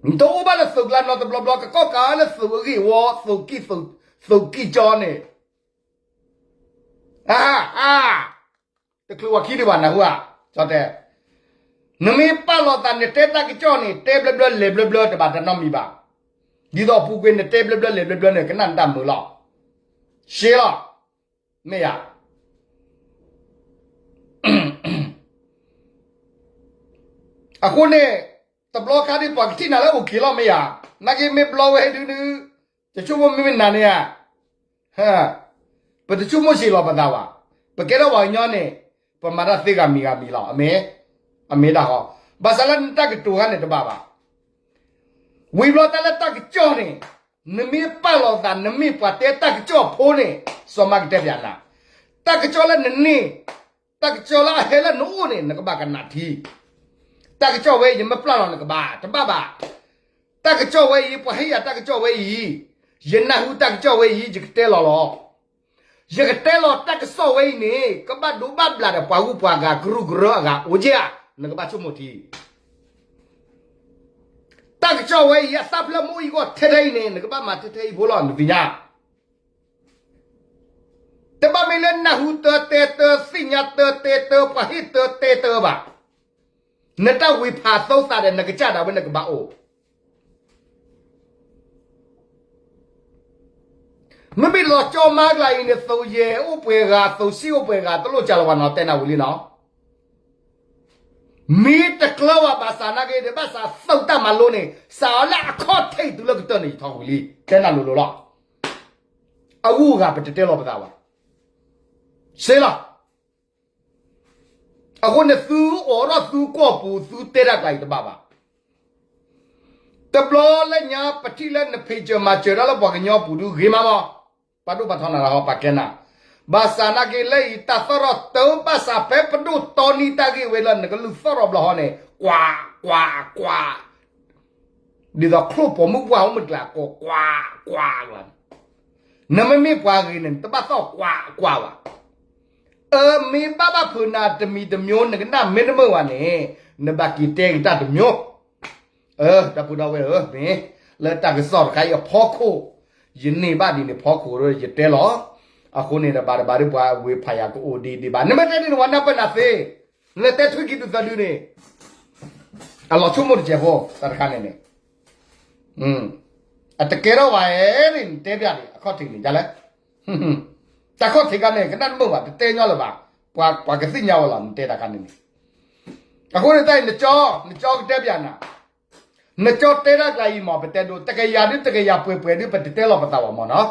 နတအိၣ်ဘၣ်လၢသုးကျါနီတဘျီဘျီ ကကီၣ်ကးလၢသုးအဂ့ၢ်ဝီ သုးကံၢ်, သုးကံၢ်ကၠီန့ၣ်, အါ, အါ, တချုးဝဲခံဒံးဘၣ်နၢ်ဟူဧါ, ကၠီတဲ, နမ့ၢ်ပာ်လီၤသးနတဲတၢ်ကစီၣ်န့ၣ် တဲဘျၢဘျၢလဲၤဘျၢဘျၢ တဘၣ်တၢ်နီတမံၤဘၣ်. ဒ်သိးအပူၤကွံာ်နတဲဘျၢဘျၢလဲၤဘျၢဘျၢန့ၣ် ကနၣ်နတၢ်မုာ်လီၤ. ရှဲလီၤ, မ့ၢ်ယၤ အဃိန့ၣ် တဘျီခါဒ်ပှၤကထံၣ်နၤလၢအိၣ်က့ၤလီၤမ့ၢ်ယၤ, နာ်က့မ့ၢ်ဘျီဝဲဒုဒု, တဆိကမိၣ်မ့မ့ၢ်နၤန့ၣ်ဧါ, ပတဆိကမိၣ်စ့ၢ်လီၤပသးဘၣ်, ပကဲထီၣ်ပှၤကညီန့ၣ် ပမၤတၢ်သ့ဂၤမံၤဂၤမံၤလီၤ, အမ့ၢ်, အမ့ၢ်ဒၣ်ဃီ, ဘၣ်ဆၣ်လၢနတၢ်ကတိၤခါန့ၣ်တဘၣ်ဘၣ်. ဝံၤဘျီတၢ်လၢတၢ်ကစီၣ်န့ၣ်, နမ့ၢ်ပာ်လီၤသး နမ့ၢ်ပှၤတဲတၢ်ကစီၣ်ဖိန့ၣ်, စီၤမၤကတဲပၠးနၤ, တၢ်ကစီၣ်လၢနန့ၢ်, တၢ်ကစီၣ်လၢအဟဲလၢနအိၣ်န့ၣ် နကဘၣ်ကနၣ်ထံ, တၢ်ကစီၣ်ဝဲအံၤ ယမ့ၢ်ပျၢ်လီၤနကဘၣ်, တဘၣ်ဘၣ်. တၢ်ကစီၣ်ဝဲအံၤ ပှၤဟ့ၣ်ယၤတၢ်ကစီၣ်ဝဲအံၤ, ယနၢ်ဟူတၢ်ကစီၣ်ဝဲအံၤ ယကတဲလီၤလီၤ. ယကတဲလီၤတၢ်ကစီၣ်ဝဲအံၤန့ၣ် ကဘၣ်ဒိဘၣ်ဘျးဒီးပှၤဂုၤပှၤဂၤ ကရူၢ်ကရၢအဂၤအိၣ်က့ဧါ, နကဘၣ်ဆိကမိၣ်ထံ. တၢ်ကစီၣ်ဝဲအံၤ အသၣ်ဖျၢၣ်မ့ၢ်အိၣ်အံၤဂီၢ်ထဲထဲအံၤန့ၣ် နကဘၣ်မၤထဲထဲအံၤဖိလီၤ နသ့ၣ်ညါ. တဘၣ်မ့ၢ်လၢနၢ်ဟူတၢ်တဲတၢ် သ့ၣ်ညါတၢ်တဲတၢ် ပှၤဟ့ၣ်တၢ်တဲတၢ်ဘၣ်. နတၢ်ဝံၤဖးသိသးဒီး နကစၢ်ဒၣ်ဝဲနကဘၣ်အိၣ် မ့မ့ၢ်လီၤကၠီမၤကျါအံၤန့ၣ် သုးယဲၢ်အိၣ်ပှဲၤဂၤ သုးစ့အိၣ်ပှဲၤဂၤ တလိၣ်ကၢ်လီၤဝဲနီၤ တဲနၢ်ဝံၤလံနီၤ. မ့ၢ်တကျၢၤဘၣ်ဘၣ်ဆၣ်နာ်က့ဒီး ဘၣ်ဆၣ်သုးတၢ်မၤလိန့ၣ် စးအီၤလၢအခီၣ်ထံးတုၤလၢကတၢၢ်န့ၣ် ယထီၣ်ဝံၤလံ တဲနၢ်လိၤလိၤလီၤ. အဂုၤအဂၤပတတဲလီၤပသးဘၣ်. စ့လီၤ. အဃိန့ၣ်သုအိးထီၣ်သုကီၢ်ပူၤ သုတဲတၢ်ကျါအံၤတဘၣ်ဘၣ်. တဘျီလၢညါပထံၣ်လၢနဖံးစၢၤမၤစၢၤတၢ်လၢပှၤကညီပူၤဒုးဂ့ၤမးမး, ပှၤဒိၣ်ပှၤထီနၤလီၤဟီ ပှၤကဲနၤ, ဘၣ်ဆၣ်နာ်က့လၢအံၤတၢ်သီၣ်ထီၣ်တၢ်ဘၣ်ဆၣ်ဖဲပဒိၣ်တီနံတၢ်ဂ့ၢ်ဝဲလၢနကလုၢ်သီၣ်ထီၣ်ဘျီဟီန့ၣ် ကွၢ် ကွၢ် ကွၢ် ဒ်သိးချိၣ်ပိာ်မုၣ်ပှၢ်အိၣ်မုၣ်တကျါကိးကွၢ်ကွၢ်လီၤ. နမ့မ့ၢ်ပှၤဂ့ၤန့ၣ် နတဘၣ်သီၣ်ကွၢ်ကွၢ်ဘၣ်. အမ့ၢ်ဘၣ်ဘၣ်ဖုးနၤတမံၤတမျိုး နကနၣ်မ့ၢ်တမုာ်ဘၣ်န့ၣ် နဘၣ်က့ၤတဲက့ၤတၢ်တမျိုး. တၢ်ပုၢ်ဒီဝဲၢ်ဧၢ, မ့ၢ်လၢတၢ်ကစီၣ်တခါအံၤအဖီခိၣ်, ယန့ၢ်ဘၣ်ဒ်န့ၣ်ဖီခိၣ်ဒီးယတဲလီၤ. အဃိန့ၣ်ဒီးဘၣ်တဘၣ်ဒ်ပှၤဝ့ၢ်ဖးယၤကအိၣ်ဒံးဒံးဘၣ်. နမ့ၢ်တဲဒ်န့ၣ် ပှၤနၢ်ပၢၢ်နၤသ့, နလဲၤတဲထွံၣ်ခံဒုးသၢဒုန့ၣ် အလီၤဆိကမိၣ်တစဲးဖိ တၢ်တခါန့ၣ်န့ၣ်, အတကဲထီၣ်ဘၣ်ဧဲန့ၣ် နတဲပျးန့ၣ် အခီၣ်ထံးန့ၣ် ဒ်လဲၣ်, တၢ်ခီၣ်ထံးခါန့ၣ် ကနၣ်တမုာ်ဘၣ် တတဲညီလၢၤဘၣ်, ပှၤကသ့ၣ်ညါဝဲလီၤ နတဲတၢ်ခါန့ၣ်န့ၣ်, အဃိန့ၣ်တၢ်အံၤ နကၠီ နကၠီကတဲပျးနၤ, နကၠီတဲတၢ်ကျါအံၤမ့ၢ် ပတဲဒိ တကယၤဒုတကယၤပှဲၤပှဲၤဒု ပတတဲလီၤပသးဘၣ်မ့ၢ်နီၤ.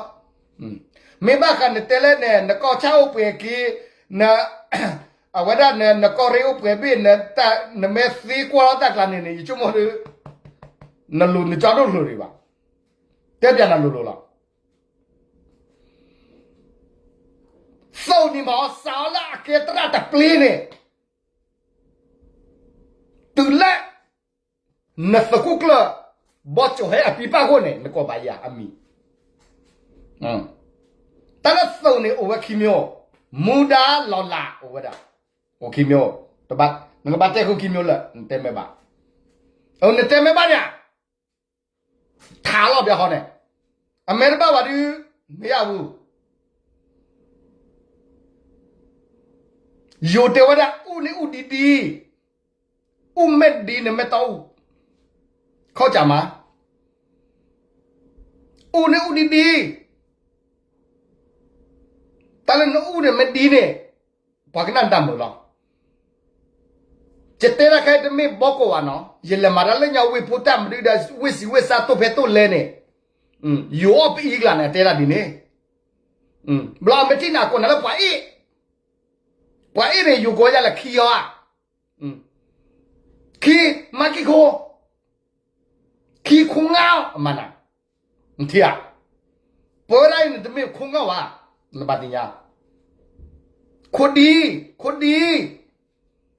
မ့ၢ်ဘၣ်ဃးနတဲလၢန့ၣ် နကီၢ်ဆၣ်အိၣ်ပှဲၤက့ၤ, အဝဲဒၣ်နကီၢ်ရ့ၣ်အိၣ်ပှဲၤဘ့ၣ်, နမ့ၢ်သ့ကွၢ်လီၤတၢ်ကျါန့ၣ်န့ၣ် ယဆိကမိၣ်ဒု နလိၤနကၠီဒိၣ်လိၤဒံးဘၣ်, တဲပျးနၤလိၤလိၤလီၤ. သုးန့ၣ်မ့ၢ်စးအီၤလၢအကဲသရၣ်တပျ့ၤန့ၣ် တုၤလၢ နသုးခိၣ်ကျၢၢ် ဘီကၠိဟဲအပံပၢ်အဃိန့ၣ် နကိးဘၣ်ယၤအမံၤ, တၢ်လၢသုးန့ၣ်အိၣ်ဝဲခံမျိုး, မူဒါလီၤလးအိၣ်ဝဲဒၣ်, အိၣ်ခံမျိုး, နကဘၣ်တဲဃုာ်ခံမျိုးလၢ နတဲမ့ၢ်ဘၣ်, နတဲမ့ၢ်ဘၣ်န့ၣ်ဧါ. အါလီၤဘၣ်ဟီန့ၣ်, အမဲာ်တဘၣ်ဝဲဒုး, မ့ၢ်ယါပူၤ, ယိၤတဲဝဲဒၣ် အိၣ်န့ၣ်အိၣ်ဒံဒံ, အိၣ်မဲာ်ဒံန့ၣ်မဲာ်တီအိၣ်, ခီကမး, အိၣ်န့ၣ်အိၣ်ဒံဒံ, တၢ်လၢနအိၣ်န့ၣ်မဲာ်ဒံန့ၣ်, ပှၤကနၣ်တၢ်မုာ်လီၤ. ယတဲတၢ်ခဲအံၤတမ့ၢ်ဘီကီးဘၣ်နီၤ, ယလဲၤမၤတၢ်လၢညါဝ့ၢ်ဖိတၢ်မနုၤဒီး ဝ့ၢ်စံးဝ့ၢ်စါတိၢ်ဖဲတိၢ်လဲန့ၣ်, ယိၤအီၣ်ပအံၤကလးန့ၣ် အတဲတၢ်ဒ်န့ၣ်, ဘျီအမဲာ်ထံၣ်န့ၣ် အကိးနၤလၢပှၤအ့ၣ်, ပှၤအ့ၣ်န့ၣ် ယိၤကီယါလၢခံအီၤဧါ, ခံ, မၤခံခိၣ်, ခံခိၣ်ငါအီၤ အမၤနၤ, နထံၣ်ဧါ, ပဝဲဒၣ်အံၤန့ၣ်တမ့ၢ်ခိၣ်ငါဘၣ်, နဘၣ်သ့ၣ်ညါ, ခိၣ်ဒံ, ခိၣ်ဒံ,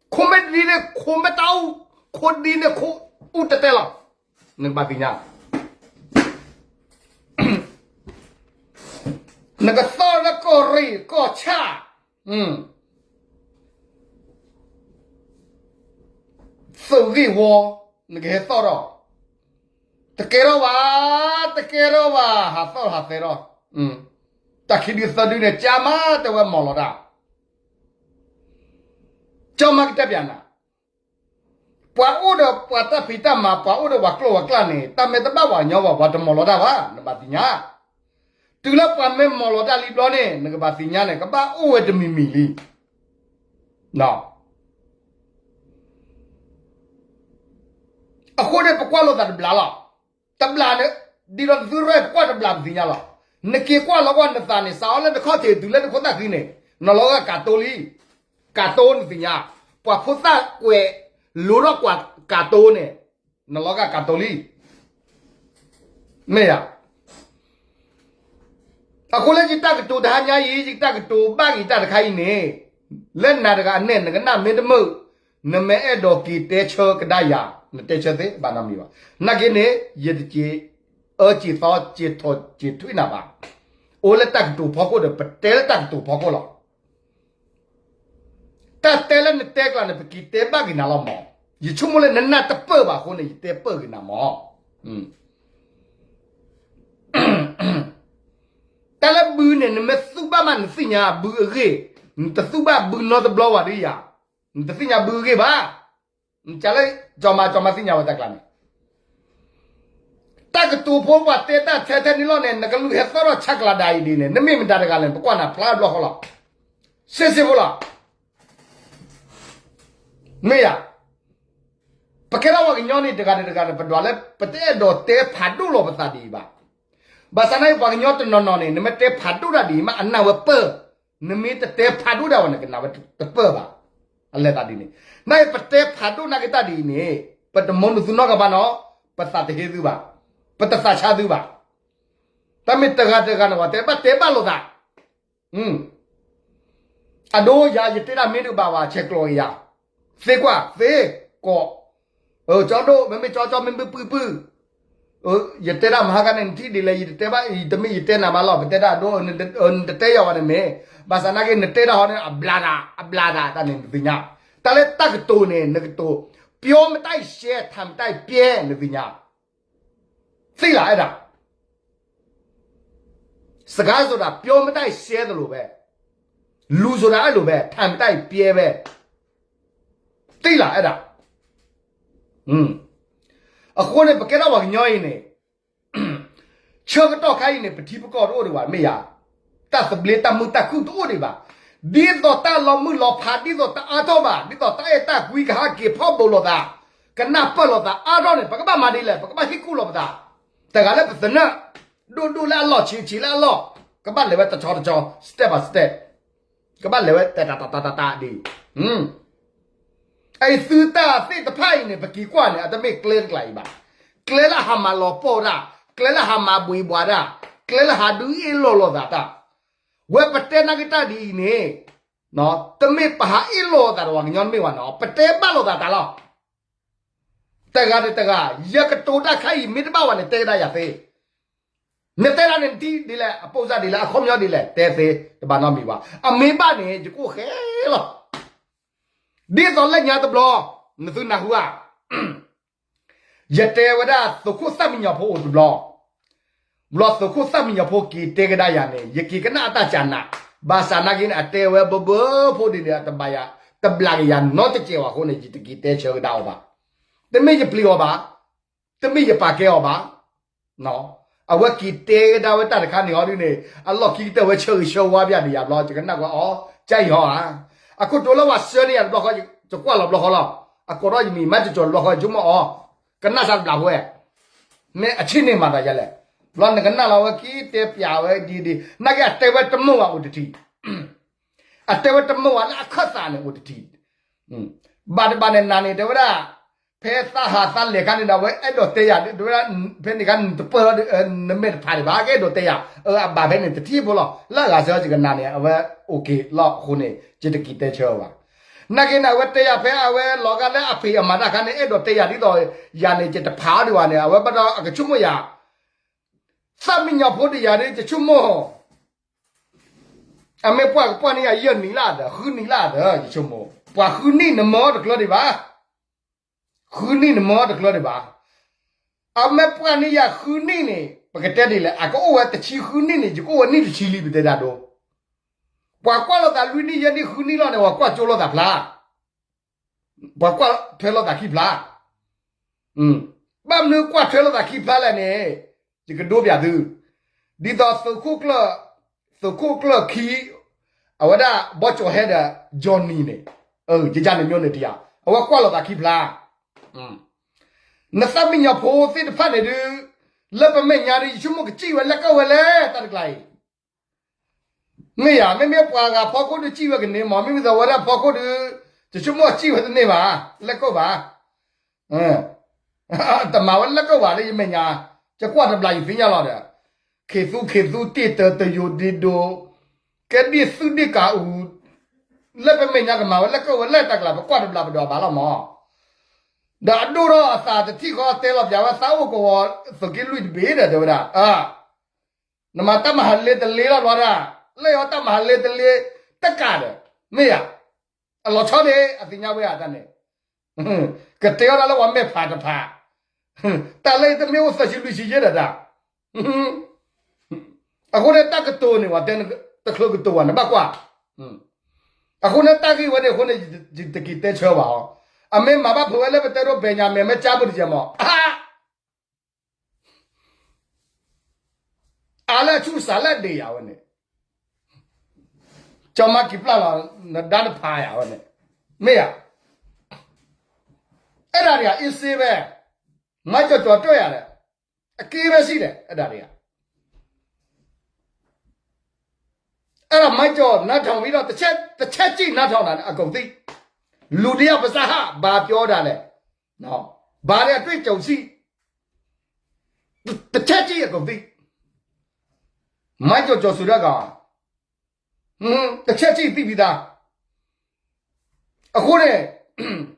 ခိၣ်မဲာ်ဒံန့ၣ်ခိၣ်မဲာ်တီအိၣ်, ခိၣ်ဒံန့ၣ်ခိၣ်အိၣ်တဲတဲလီၤ, နကဘၣ်သ့ၣ်ညါ နကသီၣ်လၢကီၢ်ရ့ၣ်ကီၢ်ဆၣ်, သုးဂ့ၢ်ဝီ, နကဟဲသီၣ်ဒီး, တကဲထီၣ်ဘၣ်, တကဲထီၣ်ဘၣ်, ဟးသီၣ်ဟးသဲထီၣ်, တၢ်ခံဒုသၢဒုန့ၣ် ကၢ်မးတဲဝဲမီၢ်လီၤတၢ်, ကၠီမးကတဲပၠးနၤ, ပှၤအိၣ်ဒီးပှၤတၢ်ဖံးတၢ်မၤ ပှၤအိၣ်ဒီးပှၤကျိၣ်ပှၤကျၢ်န့ၣ် တၢ်မ့ၢ်တဘၣ်ပှၤကညီဘၣ် ပှၤတမီၢ်လီၤတၢ်ဘၣ် နဘၣ်သ့ၣ်ညါ, တုၤလၢပှၤမ့ၢ်မီၢ်လီၤတၢ်လံဘျီန့ၣ် နကဘၣ်သ့ၣ်ညါန့ၣ် ကဘၣ်အိၣ်ဝဲတမံၤမံၤလံ အဃိန့ၣ် ပကွၢ်လိာ်သးတဘျီလီၤ. တဘျီန့ၣ် ဒ်သိးနသုရဲၣ်ပကွၢ်တဘျီပသ့ၣ်ညါလီၤ. နက့ၤကွၢ်လီၤကွၢ်နသးန့ၣ် စးအီၤလၢနခီၣ်ထံးတုၤလၢနခိၣ်သၣ်ဃံန့ၣ် နလီၤဂာ်ကးတိလံ. ကးတိနသ့ၣ်ညါ, ပှၤဖိသၣ်ကွဲးလိထီၣ်ကွၢ်ကးတိန့ၣ် နလီၤဂာ်ကးတိလံ. မ့ၢ်ယၤ အဃိလၢယတၢ်ကတိၤတဟါညါအံၤ ယတၢ်ကတိၤဘၣ်ဂ့ၤတၢ်တခါအံၤန့ၣ် လၢနၤတဂၤအနဲၣ် နကနၣ်မ့ၢ်တမုာ် နမ့ၢ်အဲၣ်ဒိးက့ၤတဲဆၢကဒါယၤ နတဲဆၢသ့ ဘၣ်နီတမံၤဘၣ်. နာ်က့န့ၣ် ယတက့ၤအၢက့ၤသီက့ၤထီၣ်က့ၤထွံးနၤဘၣ်. အိၣ်လၢတၢ်ကတိၤဖီခိၣ်ဒီး ပတဲလၢတၢ်ကတိၤဖီခိၣ်လီၤ. တၢ်တဲလၢနတဲကျါန့ၣ် ပက့ၤတဲဘၣ်က့ၤနၤလီၤမး. ယဆိကမိၣ်လၢနနၢ်တပၢၢ်ဘၣ်အဃိန့ၣ် ယတဲပၢၢ်က့ၤနၤမး. တၢ်လၢဘုန့ၣ် နမ့ၢ်သူၣ်ဘၣ်မးနသ့ၣ်ညါဘုအဂ့ၢ်, နတသူၣ်ဘၣ်ဘုနီတဘျီဘၣ်ဒ်ယၤ, နတသ့ၣ်ညါဘုအဂ့ၢ်ဘၣ်. နကလၢ ကၠီမး ကၠီမးသ့ၣ်ညါဝဲတၢ်ကျါန့ၣ် တၢ်ကတိၤဖိပှၤတဲတၢ်ထဲထဲန့ၣ်လီၤန့ၣ် နကလူးဟဲသီၣ်ထီၣ်ဆါကျးဒၣ်အံၤဒ်န့ၣ် နမ့ၢ်မတၤတဂၤလဲၣ် ပကွၢ်နၤဖျါဘျီဃီလီၤ. စ့စ့ဖိလီၤ. မ့ၢ်ယၤ ပကဲထီၣ်ပှၤကညီန့ၣ် တဂၤဒီးတဂၤန့ၣ် ပဒွးလၢ ပတအဲၣ်ဒိးတဲဖးဒိၣ်လီၤပသးဒ်အံၤဘၣ်. ဘၣ်ဆၣ်နာ်က့ ပှၤကညီတနီၤနီၤန့ၣ် နမ့ၢ်တဲဖးဒိၣ်တၢ်ဒ်အံၤမး အနၢ်ဝဲပၢၢ်, နမ့ၢ်တတဲဖးဒိၣ်ဒၣ်ဝဲန့ၣ် ကနၣ်ဝဲတပၢၢ်ဘၣ်. အလဲၤသးဒ်န့ၣ် နာ်က့ ပတဲဖးဒိၣ်နာ်က့တၢ်ဒ်အံၤန့ၣ် ပတမိၢ်နုာ်သုနီတဂၤဘၣ်နီၤ, ပသးတဟ့သုဘၣ်, ပတသးဆါသုဘၣ်. တၢ်မ့ၢ်တဂၤတဂၤန့ၣ် ပှၤတဲဘၣ်တဲဘၣ်လိာ်သး အဒိယၤ ယတဲဒၣ်မ့ၢ်တဘၣ်ဘၣ် ဆဲးကျိးက့ၤယၤ, သ့ကွၢ် သ့ကိး, ကၠီဒိၣ် မ့မ့ၢ်ကၠီကၠီ မ့မ့ၢ်ပုၢ်ပုၢ်, ယတဲဒၣ်မဟါခါန့ၣ် နထံၣ်ဒ်လဲၣ် ယတတဲဘၣ် ယတမ့ၢ်ယတဲနၤဘၣ်လီၤ ပတဲဒၣ်အဒိ နတတဲယၤဝဲန့ၣ်မ့ၢ်, ဘၣ်ဆၣ်နာ်က့ နတဲဒၣ်ဟီန့ၣ် အဘျးဒၣ် အဘျးဒၣ်တၢ်န့ၣ် နသ့ၣ်ညါ, တၢ်လၢတၢ်ကတိၤန့ၣ် နကတိၤ ပြောမတိုက်ရှဲ ထံမတိုက်ပြဲ နသ့ၣ်ညါ သ့လၢအဲၣ်ဒၣ် စကားဆိုတာ ပြောမတိုက်ရှဲသလိုပဲ, လူဆိုတာ အဲလိုပဲ, ထံမတိုက်ပြဲပဲ, သ့လၢအဲၣ်ဒၣ်. အဃိန့ၣ် ပကဲထီၣ်ပှၤကညီအံၤန့ၣ် ဆၢကတီၢ်ခါအံၤန့ၣ် ပထံပကီၢ်တအိၣ်ဒံးဘၣ် မ့ၢ်ယၤ, တၢ်သဘျ့တၢ်မုာ်တၢ်ခုၣ်တအိၣ်ဒံးဘၣ်, ဒ်သိးတၢ်လီၤမုၢ်လီၤဖး ဒ်သိးတအါထီၣ်ဘၣ်, ဒ်သိးတၢ်အဲၣ်တၢ်ကွံကဟးက့ၤဖီၣ်ဘိးလိာ်သး, ကနၢ်ပၢၢ်လိာ်သးအါထီၣ်န့ၣ် ပကဘၣ်မၤဒ်လဲၣ်, ပကဘၣ်ဟ့ၣ်ကူၣ်လိာ်ပသး, တဂၤလၢပသနၢၣ် ဒိၣ်ဒိၣ်လၢအလီၢ် ဆံးဆံးလၢအလီၢ်, ကဘၣ်လဲၤဝဲတဆီတဆီ step by step, ကဘၣ်လဲၤဝဲတတတတတတဒ်အံၤ. အအံၤသုတၢ်သ့ၣ်တဖၣ်အံၤန့ၣ် ပက့ၤကွၢ်န့ၣ် အတမ့ၢ်ကျဲတကျါအံၤဘၣ်. ကျဲလၢဟးမၤလီၤပှီၢ်တၢ်, ကျဲလၢဟးမၤဘှံးဘှါတၢ်, ကျဲလၢဟးဒုးအ့ၣ်လိာ်လိာ်သးတၢ်, ဝဲပတဲနာ်က့တၢ်ဒ်အံၤန့ၣ် တမ့ၢ်ပဟးအ့ၣ်လိာ်သးဒီးပှၤကညီတမ့ၢ်ဘၣ်နီၤ, ပတဲဘၣ်လိာ်သးတၢ်လီၤ. တဂၤဒီးတဂၤ, ယကတိၤတၢ်ခဲအံၤ မ့ၢ်တဘၣ်ဝဲန့ၣ် တဲကဒါယၤသ့. နတဲဒၣ်န့ၣ် နထံၣ်ဒ်လဲၣ်, အပိၢ်စၢ်ဒ်လဲၣ်, အခီပညီဒ်လဲၣ်, တဲသ့, တဘၣ်နီတမံၤဘၣ်. အမ့ၢ်ဘၣ်န့ၣ် ယကအိၣ်ဃဲလီၤ. ဒ်သိးလၢညါတဘျီ, နသုနၢ်ဟူဧါ. ယတဲဝဲဒၣ်သုးခိၣ်သၣ်မံညီၤဖိအိၣ်တဘျီ ဘျီသုးခိၣ်သၣ်မံညီၤဖိက့ၤတဲကဒါယၤန့ၣ် ယက့ၤကနၣ်အတၢ်ကၢ်နး, ဘၣ်ဆၣ်နာ်က့န့ၣ် အတဲဝဲဘၢဘၢဖိဒ်န့ၣ် တဘၣ်ယၤ, တဘျးက့ၤယၤနီတစဲးဘၣ်အဃိန့ၣ် ယတက့ၤတဲဆၢကဒါအီၤဘၣ်. တမ့ၢ်ယပျံၤအီၤဘၣ်, တမ့ၢ်ယပာ်ကဲအီၤဘၣ်. အဝဲက့ၤတဲကဒါဝဲတၢ်တခါန့ၣ်ဟီဒ်န့ၣ် အလီၢ်ခံကတၢၢ်ဝဲဆၢဂ့ၤဆၢဝါဘၣ်ဒံးယၤဘျီ ယကနၣ်ကွၢ်အီၤ, ကအံၤဟီဧါ. အခိၣ်တိလၢဝဲဆှၢန့ၢ်ယၤတဘျီဃီ ယကွၢ်လီၤဘျီဃီလီၤ. အကိးထီၣ်ယမံၤ မၤကၠီၤကၠီၤတဘျီဃီ ယဆိကမိၣ်အီၤ, ကနၣ်စးတဘျးဖိဝဲ မ့ၢ်အဆ့ၣ်န့ၣ်မၤသးယလဲၣ်. ဘျီနကနၣ်လီၤဝဲခံတဲပၠးဝဲဒ်ဒ် နာ်က့အတဲဝဲတမုာ်ဘၣ်အိၣ်တထံး, အတဲဝဲတမုာ်ဘၣ်လၢအခၢၣ်သးန့ၣ်အိၣ်တထံး, ဘၣ်တဘၣ်န့ၣ်နၤန့ၣ် တဲဝဲဒၣ်, ဖဲသးဟးသးလဲၤခါန့ၣ်ဒီး အဝဲအဲၣ်ဒိးတဲယၤ တဲဝဲဒၣ်, ဖဲန့ၣ်ခါနတပၢၢ် နမဲာ်တဖးဒံးဘၣ် ကအဲၣ်ဒိးတဲယၤ, အဘၣ်ဖဲန့ၣ်တထံၣ်ဖိလီၤ လၢအဂၤဆၢကနၤန့ၣ် အဝဲ OK လီၤအဃိန့ၣ် ယတက့ၤတဲဆၢဘၣ်. နာ်က့န့ၣ် အဝဲတဲယၤဖဲအဝဲလီၤဂာ်လၢအဖံးအမၤတၢ်ခါန့ၣ် အဲၣ်ဒိးတဲယၤဒ်သိး ယၤန့ၣ် ယတဖးအီၤဒံးဘၣ်န့ၣ် အဝဲဘၣ်ဒီးအကဆိကမိၣ်ယၤ, သၣ်မံညီၤဖိဒံးယၤဒ်ယဆိကမိၣ် အမ့ၢ်ပှၢ်ကပှၢ်န့ၢ်ယၤယဲၢ်နံၣ်လၢအသး ဃုနံၣ်လၢအသး ယဆိကမိၣ် ပှၤဃုနံၣ်နမၢအီၤတကျၢၤဒံးဘၣ်, ဃုနံၣ်နမၢအီၤတကျၢၤဒံးဘၣ်. အမ့ၢ်ပှၢ်န့ၢ်ယၤဃုနံၣ်န့ၣ် ပကတဲဒ်လဲၣ် အကအိၣ်ဝဲတဆံဃုနံၣ်န့ၣ် ယကအိၣ်ဝဲနံၣ်တဆံလံ ပတဲဒၣ်ဒိ, ပှၤကွၢ်လိာ်သးလွံၢ်နံၣ်ယဲၢ်နံၣ်ဃုနံၣ်လီၤန့ၣ် ပှၤကွၢ်ကၠိလိာ်သးဖျါ ပှၤကွၢ်ထွဲလိာ်သးခံဖျါ, ဘၣ်မနုၤကွၢ်ထွဲလိာ်သးခံဖျါလဲၣ်န့ၣ်, ယကဒိပၠးသု, ဒ်သိးသုးခိၣ်ကျၢၢ်, သုးခိၣ်ကျၢၢ်ခံ, အဝဲဒၣ်ဘီကၠီၤဟဲဒီး Johnny န့ၣ်, ယယၤန့ၣ်မျိုးန့ၣ်တယၤ, အဝဲကွၢ်လိာ်သးခံဖျါ, နသၣ်မံညီၤဖိသ့ၣ်တဖၣ်န့ၣ်ဒုး, လၢပမဲာ်ညါဒုး ယဆိကမိၣ်ကစံၣ်ဝဲလၢကၢၣ်ဝဲလဲၣ် တၢ်တကျါအံၤ မ့ၢ်ယၤ မ့မ့ၢ်ပှၤဂၤဖီခိၣ်ဒုးစံၣ်ဝဲကန့ၢ်မး မ့မ့ၢ်သိးဝဲဒၣ်ဖီခိၣ်ဒုး, ယဆိကမိၣ်စံၣ်ဝဲတန့ၢ်ဘၣ်, လဲၤကိးဘၣ်, တမၤဝဲလၢကိးဘၣ်လၢယမဲာ်ညါ, ယကွၢ်တဘျးယသ့ၣ်ညါလီၤဒီး, ခ့သူခ့သူတ့ၢ်တၢတယိာ်ဒ့ဒိ, ကဲဒ့ၣ်သုဒ့ၣ်ကးအူ, လၢပမဲာ်ညါကမၤဝဲလၢကိးဝဲလၢတၢ်ကျါ ပကွၢ်တဘျးပဒိးဘၣ်လီၤမး, ဒီးအဒိၣ်ထီၣ်အသးတထံၣ်ဃီတဲလီၤပၠးဝဲသးအိၣ်ကဝီၤ သုးက့လွံၢ်တဘ့ၣ်ဒီးတဲဝဲဒၣ် နမၤတၢ်မၤဟးလ့တလ့လီၤဘျီဒၣ်, လၢယီၤတၢ်မၤဟးလ့တလ့တကးဒီး, မ့ၢ်ယၤ, အလီၤဆီန့ၣ် အသ့ၣ်ညါဝဲဧါတၢ်န့ၣ်, ကတဲအီၤဒၣ်လၢပှၤမဲာ်ဖးတဖး, တၢ်လၢတမ့ၢ်အိၣ်သၢဆံလွံၢ်ဆံယဲၢ်ဒီးတၢ်, အဃိန့ၣ်တၢ်ကတိၤန့ၣ် ပှၤတဲတချုးကတိၤဘၣ်န့ၣ်ဘၣ်ကွၢ်, အဃိန့ၣ်တၢ်ဂ့ၢ်ဝဲန့ၣ်အဃိန့ၣ် ယတက့ၤတဲဆၢဘၣ်အီၤ, အမ့ၢ်မၤဘၣ်ဖုးဝဲလၢပတဲဒိ Benjamin မ့ၢ်ကၠါပူၤတကဲမး အါလၢအဆူၣ်စးလၢအဒ့ၣ်ယၤဝဲန့ၣ်, ကၠီမါက့ၤပျၢ်လီၤ နဒါတဖးယၤဝဲန့ၣ်, မ့ၢ်ယၤ, အဲၣ်ဒၣ်တဂၤ အ့စ့ဝဲ, မၤကၠီၤကၠီၤတၢၢ်ယၤဒီး, အက့ဝဲစံးဒီး အဲၣ်ဒၣ်တဂၤ အဲၣ်ဒိးမၤကၠီၤနါထီၣ်ဝံၤဒီး တဆဲးစံၣ်နါထီၣ်နၤန့ၣ် အကုန်သံ, လူတယောက်ပါးစပ်ဟ ဘာပြောတာလဲ, ဘာလဲအတွေ့အကြုံရှိ, တဆဲးစံၣ်အကုန်သံ, မၤကၠီၤကၠီၤစူၤဒၣ်ကီး, တဆဲးစံၣ်သံဝံၤသး, အဃိန့ၣ်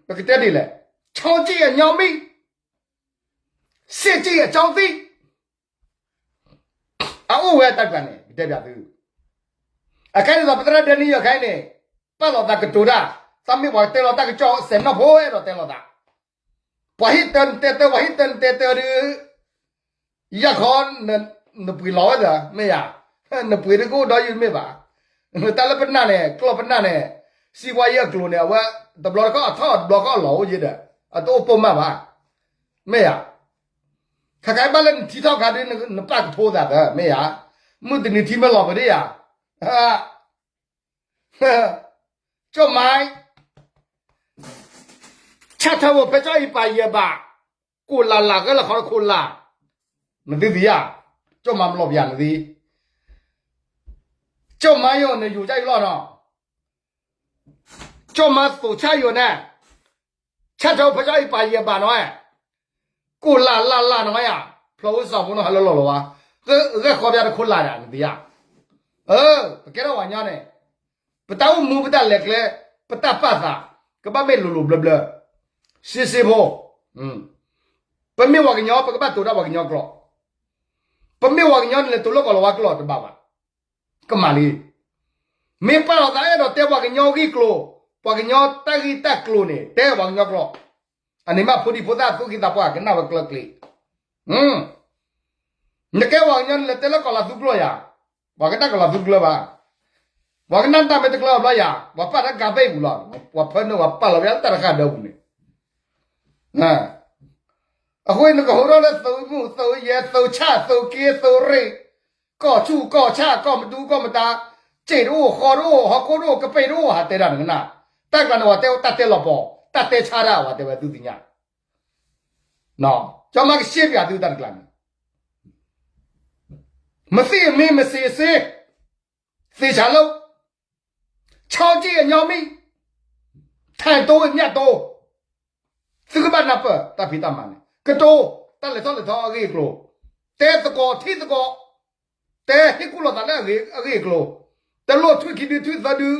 ပကတဲဒ်လဲၣ်, ချောင်းကြည့်အညောင်းမီး, စစ်ကြည့်အကြောင်းသိ အအိၣ်ဝဲတၢ်ကျါန့ၣ် ပတဲပၠးသု, အခဲအံၤဒ်သိး ပသရၣ်ဒဲနံယီၤခဲအံၤန့ၣ် ပာ်လီၤသးကတိၤတၢ်, သးမ့ၢ်ပှၤတဲလီၤတၢ်ကစီၣ် စဲးနီၣ်ဖိအဲၣ်ဒိးတဲလီၤသး, ပှၤဟ့ၣ်တၢ်နတဲတၢ် ပှၤဟ့ၣ်တၢ်နတဲတၢ်ဒုး ယၢ်ခီ နပှ့ၤလီၤဝဲသၢ မ့ၢ်ယၤ, နပှ့ၤဒုးကအိၣ်ဒီးယုၢ်မ့ၢ်ဘၣ်, တၢ်လၢပနၢ်န့ၣ် ကျီၢ်ပနၢ်န့ၣ် စံးပှၤယဲၢ်အကျိၤန့ၣ် အဝဲ တဘျီတခီၣ်အထီၣ် တဘျီတခီၣ်အလီၤအိၣ်ယဲဒီး အတအိၣ်ပိာ်မၢ်ဘၣ်, မ့ၢ်ယၤ, ခဲခါဘၣ်လၢနထံထီၣ်ခါဒုး နပာ်ကဖိသးသၢ မ့ၢ်ယၤ, မုၢ်တနံၤထံမ့ၢ်လီၤပဒံးယၤ, ကၠီၣ်မါ ဆၣ်ထၢၣ်ဝဲဖဲကၠီၣ်အံၤပာ်ယဲၢ်ဘး, ကိၣ်လၢ်လၢ်ဂဲၤလၢခီတခိၣ်လၢ်, နသုသ့ၣ်ညါ, ကၠီၣ်မါမလီၤပယၤနသု, ကၠီၣ်မါယိာ်နယိာ်ကၠၢ်အံၤလီၤနီၤ, ကၠီၣ်မါသိးဆၣ်ယိာ်န့ၣ်, ဆၣ်ထၢၣ်ဝဲဖဲကၠီၣ်အံၤပာ်ယဲၢ်ဘးနီၤ, ကိၣ်လၢ်လၢ်လၢ်နီၤယၤ, ဖျီဝဲစီၤဖိနီၤ ဟးလၢလီၢ်လီၤဝါ, ဂဲၤဃီပယၤတခိၣ်လၢ်ဒၣ်နသုယါ, ပကဲထီၣ်ပှၤကညီန့ၣ် ပတၢ်အိၣ်မူ ပတၢ်လဲၤကျဲ ပတၢ်ပာ်သး ကဘၣ်မ့ၢ်လိၤလိၤဘျၢဘျၢ စ့စ့ဖိ, ပမ့ၢ်ပှၤကညီ ပကဘၣ်တိၤတၢ်ပှၤကညီကျိာ်, ပမ့ၢ်ပှၤကညီန့ၣ် လဲၤတိၤလၢကီၢ်လီၤဝါကျိာ်တဘၣ်ဘၣ်, ကမၣ်လံ, မ့ၢ်ပာ်လီၤသးအဲၣ်ဒိးတဲပှၤကညီဂ့ၢ်ကျိၤ, ပှၤကညီတၢ်ဂ့ၢ်တၢ်ကျိၤန့ၣ် တဲပှၤကညီကျိာ်, အန့ၣ်မ့ၢ်ဖိဒံဖိသၣ်သူၣ်က့သးပှၢ်ကနၣ်ဝဲကျၢၤကျ့ၤ နကဲပှၤကညီန့ၣ် လဲၤတဲလၢကီၢ်လီၤသူကျိယၤ, ပှၤကနၣ်ကီၢ်လီၤသူကျိဘၣ်, ပှၤကနၣ်တၢ်မ့ၢ်တကျၢဘျီယၤ, ပှၤပာ်တၢ်ကၤဘ့ၣ်ပူၤလီၤ, ပှၤဖၢနုာ်ပှၤပာ်လီၤဝဲတၢ်တဃာ်ဒၢပူၤန့ၣ်, အဃိနကဟိထီၣ်လၢသုးမုၢ်သုးယဲၢ်သုးဆၣ်သုးက့သုးရ့ၣ်, ကီၢ်ဆူၣ်ကီၢ်ဆၣ်ကီၢ်မဒူကီၢ်မတၤ, စ့ၣ်တအိၣ် ဃီတအိၣ် ဟီၣ်ခိၣ်တအိၣ် ကပ့ၢ်တအိၣ် ဟးတဲဒၣ်နကနၣ်, တၢ်ကျါန့ၣ်ဝဲတဲတၢ်တဲလီၤပီၤ, တၢ်တဲဆါတၢ်ဝဲတဲဝဲသုသ့ၣ်ညါ, ကၠီမါကရှ့ပၠးသုတၢ်တကျါန့ၣ်, မသ့ၣ်မ့ၢ်မစ့စ့, သ့ၣ်ဆၣ်လၢ, ချောင်းကြည့်အညီမီး, ထန်တိုးအမြတ်တိုး, သုကဘၣ်နၢ်ပၢၢ်တၢ်ဖံးတၢ်မၤန့ၣ် ကတိၤ, တၢ်လဲၤထီၣ်လဲၤထီအဂ့ၢ်အကျိၤ, တဲသကိးထံသကိး, တဲဟ့ၣ်ကူၣ်လိာ်သးလၢအဂ့ၢ်အကျိၤ, တလိၣ်ထွံၣ်ခံဒုထွံၣ်သၢဒု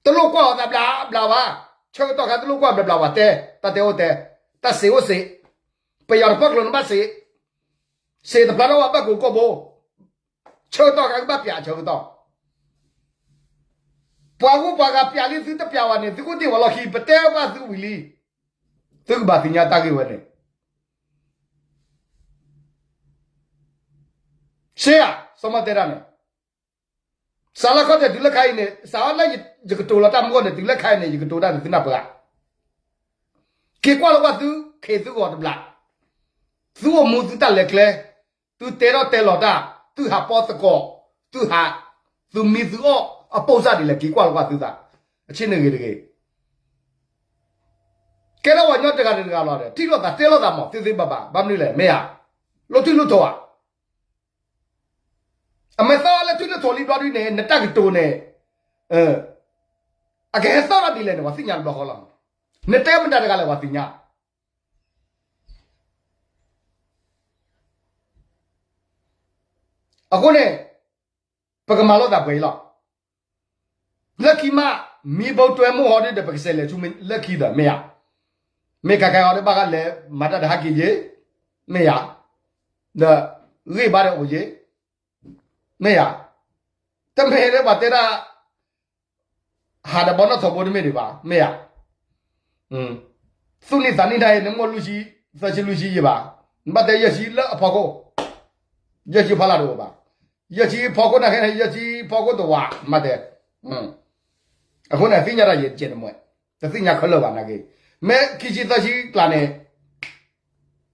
တလိၣ်ကွၢ်အီၤသးဘျးဘျးဘၣ်, ဆၢကတီၢ်ခါတလိၣ်ကွၢ်ဘျးဘျးဘၣ်တဲ, တၢ်တဲအိၣ်တဲ, တၢ်စ့အိၣ်စ့, ပယီၤတပီၢ်ကျိၤနဘၣ်စ့, စ့တဖျါထီၣ်ဝဲဘၣ်ကိးကိၢ်ဘိ, ဆၢကတီၢ်ခါကဘၣ်ပၠးဆၢကတီၢ်, ပှၤဂုၤပှၤဂၤပၠးလံသုတပၠးဝဲန့ၣ် သုကအိၣ်တ့ၢ်ဝဲလီၢ်ခံ ပတဲဘၣ်သုဝံၤလံ, သုကဘၣ်သ့ၣ်ညါတၢ်ဂ့ၢ်ဝဲန့ၣ် စ့ဧါ, စီၤမီတဲတၢ်န့ၣ်, စးလၢခီၣ်ထံးတုၤလၢခါအံၤန့ၣ် စးလၢယကတိၤလီၤတၢ်မူအီၤန့ၣ် တုၤလၢခါအံၤန့ၣ် ယကတိၤတၢ်န့ၣ်သုနၢ်ပၢၢ်ဧါ, က့ၤကွၢ်လီၤကွၢ်သုခ့သုဂီၤတဘျး, သုအိၣ်မူသုတၢ်လဲၤကျဲ, သုတဲထီၣ်တဲလီၤတၢ်, သုဟးပီသကိး, သုဟး, သုမံသုအီၣ်အပိၢ်စၢ်ဒ်လဲၣ် က့ၤကွၢ်လီၤကွၢ်သုသး, အဆ့ၣ်န့ၣ်ဂ့ၤတဂ့ၤ ကဲထီၣ်ပှၤကညီတဂၤတဂၤလီၤဒီး ထံၣ်လိာ်သးတဲလိာ်သးမး သ့သ့ဘၣ်ဘၣ် ဘၣ်မနုၤလဲၣ် မ့ၢ်ဧါ, လိၣ်ထံၣ်လိၣ်ထိးဧါ, အမဲာ်သၣ်လၢထံၣ်လိၣ်ထိးလံဘျီဒုန့ၣ် နတၢ်ကတိၤန့ၣ် အကဟဲသီၣ်ထီၣ်ဒ်လဲၣ်န့ၣ် ပှၤသ့ၣ်ညါတဘျီဃီလီၤ, နတဲမတၤတဂၤလဲၣ် ပှၤသ့ၣ်ညါ အဃိန့ၣ် ပကမၤလိာ်သးပှဲၤအံၤလီၤ. လၢခံမး မ့ၢ်ဘၣ်တွဲမိၢ်ဟီဒ်ဒီး ပကစးလဲၤဆူလၢခံဒီး မ့ၢ်ဧါ, မ့ၢ်ခဲခါအီၤဒီး ဘၣ်ဃးလဲၤမၤတၢ်ဒီးဟဲက့ၤယ့ၤ, မ့ၢ်ဧါ, ဒီးဂ့ၢ်ဘါဒီးအိၣ်ယ့ၤ, မ့ၢ်ဧါ, တမ့ၢ်လၢပှၤတဲဒၣ် ဟးဒီးဘီနီၣ်ထိးဘိတမ့ၢ်ဒံးဘၣ် မ့ၢ်ဧါ, သူၣ်နံၣ်သးနံၣ်တၢ်အံၤ နမိၢ်လွံၢ်ဆံ သၢဆံလွံၢ်ဆံယံာ်ဘၣ်, နဘၣ်တဲယဲၢ်ဆံလၢအဖီခိၣ်, ယဲၢ်ဆံဖီလာ်တအိၣ်ဘၣ်, ယဲၢ်ဆံဖီခိၣ်နာ်က့န့ၣ် ယဲၢ်ဆံဖီခိၣ်တဝး မ့ၢ်တဲ, အဃိန့ၣ် သ့ၣ်ညါတၢ်ယဲၢ်တကဲးတမှဲ, တသ့ၣ်ညါခဲလၢာ်ဘၣ်နာ်က့, မ့ၢ်ခံဆံသၢဆံကျါန့ၣ် ကီၢ်လီၤတဲဝဲ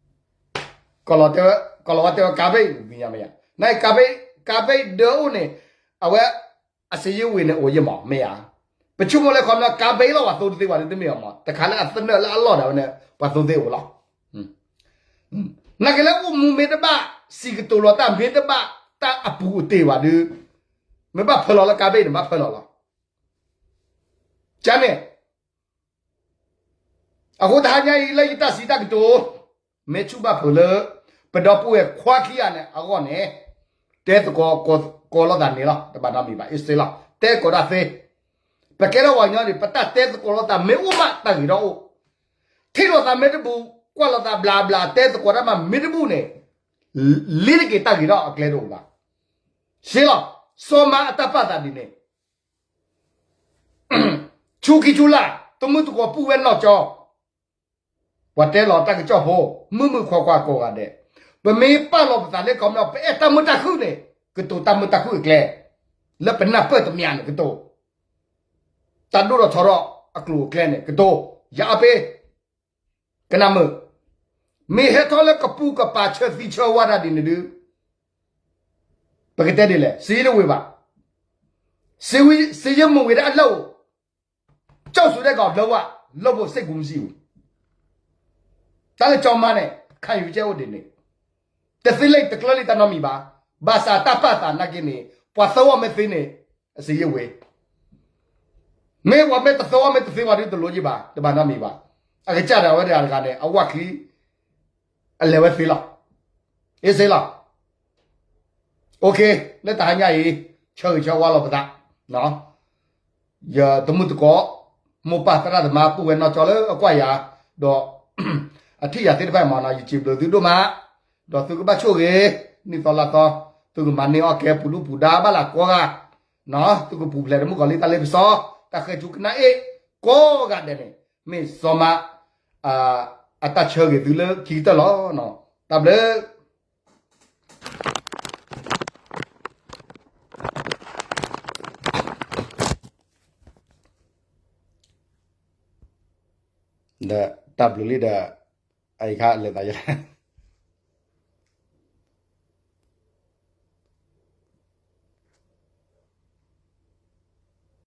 ကီၢ်လီၤဝဲတဲဝဲကၤဘ့ၣ် သ့ၣ်ညါမ့ၢ်ဧါ, နာ်က့ကၤဘ့ၣ် ကၤဘ့ၣ်ဒၢအိၣ်န့ၣ် အဝဲ အစ့ယ့ဝ့ၤန့ၣ်အိၣ်ယ့ၢ်မး မ့ၢ်ဧါ, ပဆိကမိၣ်လၢခီပညီ ကၤဘ့ၣ်လီၤ ပှၤသိတသ့ဘၣ်ဒီးတမ့ၢ်အီၤမး တခါလၢအသနၢၣ်လၢအလီၢ်ဒၣ်ဝဲန့ၣ် ပှၤသိသ့အိၣ်လီၤ. နာ်က့လၢအိၣ်မူမ့ၢ်တဘၣ် စံးကတိၤလီၤတၢ်မ့ၢ်တဘၣ် တၢ်အပူၤအတ့ၢ်ဘၣ်ဒီး မ့ၢ်ဘၣ်ဖၢလီၤလၢကၤဘ့ၣ်န့ၣ် ဘၣ်ဖၢလီၤလီၤ. ကန့ၣ် အဃိတဟါညါအံၤလၢယတၢ်စံးတၢ်ကတိၤ မ့ၢ်ဆူၣ်ဘၣ်ဖုးလၢ ပဒီပုၢ်ဝဲၢ်ခွါခံဂၤန့ၣ်အဂီၢ်န့ၣ် တဲသကိးကိးလိာ်သးန့ၣ်လီၤ. တဘၣ်နီတမံၤဘၣ် အ့စ့လီၤ တဲကိးတၢ်သ့, ပကဲထီၣ်ပှၤကညီန့ၣ် ပတၢ်တဲသကိးလိာ်သးမ့ၢ်အိၣ်မး တၢ်ဂ့ၤထီၣ်အိၣ်, ထံၣ်လိာ်သးမ့ၢ်တဘူး ကွၢ်လိာ်သးဘျးဘျး တဲသကိးတၢ်မးမ့ၢ်တဘူးန့ၣ် လ့တက့ၤတၢ်ဂ့ၤထီၣ်အကျဲတအိၣ်ဘၣ်. စ့လီၤ စီၤမါအတၢ်ပာ်သးဒ်န့ၣ် ဆူခံဆူလၢ် တမုၢ်တကိးပူၣ်ဝဲနီၢ်ကၠီ ပှၤတဲလီၤတၢ်ကစီၣ်ဖိ မုၢ်မုၢ်ခွါခွါကိးဂၤဒဲး, ပမ့ၢ်ပာ်လီၤပသးလၢခီပညီ ပအဲၣ်တၢ်မုာ်တၢ်ခုၣ်န့ၣ် ကတိၤတၢ်မုာ်တၢ်ခုၣ်အကျဲ, လၢပနၢ်ပၢၢ်တမံၤန့ၣ်ကတိၤ, တၢ်ဒိၣ်ထီၣ်ထီထီၣ်အကျိၤအကျဲန့ၣ်ကတိၤ, ယအါပ့ ကနၣ်မုာ်, မ့ၢ်ဟဲထီၣ်လၢကပူၤကပၤဆၢသံဆၢဝါတၢ်ဒ်န့ၣ်ဒုး ပကတဲဒ်လဲၣ် စ့တဝ့ၤဘၣ်, စ့ယမုၢ်ဝ့ၤဒၣ်အလၢၢ်အိၣ် ကၠီၣ်စူၤဒဲကီးဘျၢဝါ လၢဘိစ့ၢ်ကူမစံၣ်ဝံၤ, တၢ်လၢကၠီမါန့ၣ် ခါယူၤကဲအိၣ်ဒ်န့ၣ်, တသ့လၢတကျၢလံတၢ်နီတမံၤဘၣ်, ဘၣ်ဆၣ်တၢ်ပာ်သးနာ်က့န့ၣ် ပှၤသၢဝီမ့ၢ်သ့န့ၣ် အစ့ယ့ဝ့ၤ မ့ၢ်ပှၤမ့ၢ်တသၢဝီမ့ၢ်တသ့ဝံၤဒုးတလိၣ်ယံၤဘၣ် တဘၣ်နီတမံၤဘၣ်, အကစၢ်ဒၣ်ဝဲတဂၤတဂၤန့ၣ် အဝၣ်ချံ အလဲၤဝဲသ့လီၤ, အ့စ့လီၤ, လၢတဟါညါအံၤ ဆၢဂ့ၤဆၢဝါလီၤပသး, ယတမုၢ်တကိး မိၢ်ပၢ်သရၣ်သမါပုၢ်ဝဲၢ်နီၢ်ကၠီလၢအကွၢ်ယၤ, ဒီး အထံၣ်ယၤသ့ၣ်တဖၣ်မးနီၤ ယစံးဘျုးသုဒိၣ်မး, ဒီးသုကဘၣ်ဆိၣ်ဂ့ၤ နံၣ်သီလါသီ, သုကမၤန့ၢ်အီၣ်ကဲပူၤဒူၣ်ပူၤဒါဘၣ်လၢကိးဂၤ, သုကပူၤဖျဲးတမုၢ်ကီၤလံတၢ်လ့ပစီ, တၢ်ဃဲၤဆူကနၣ်အ့ၣ် ကိးဂၤဒဲးန့ၣ် မ့ၢ်စီၤမါ အတၢ်ဆၢဂ့ၤသုလၢခံကတၢၢ်လီၤ. တၢ်ဘျုး ဒီးတၢ်ဘျုးလံဒီး အအံၤခါလဲၤသးယဲ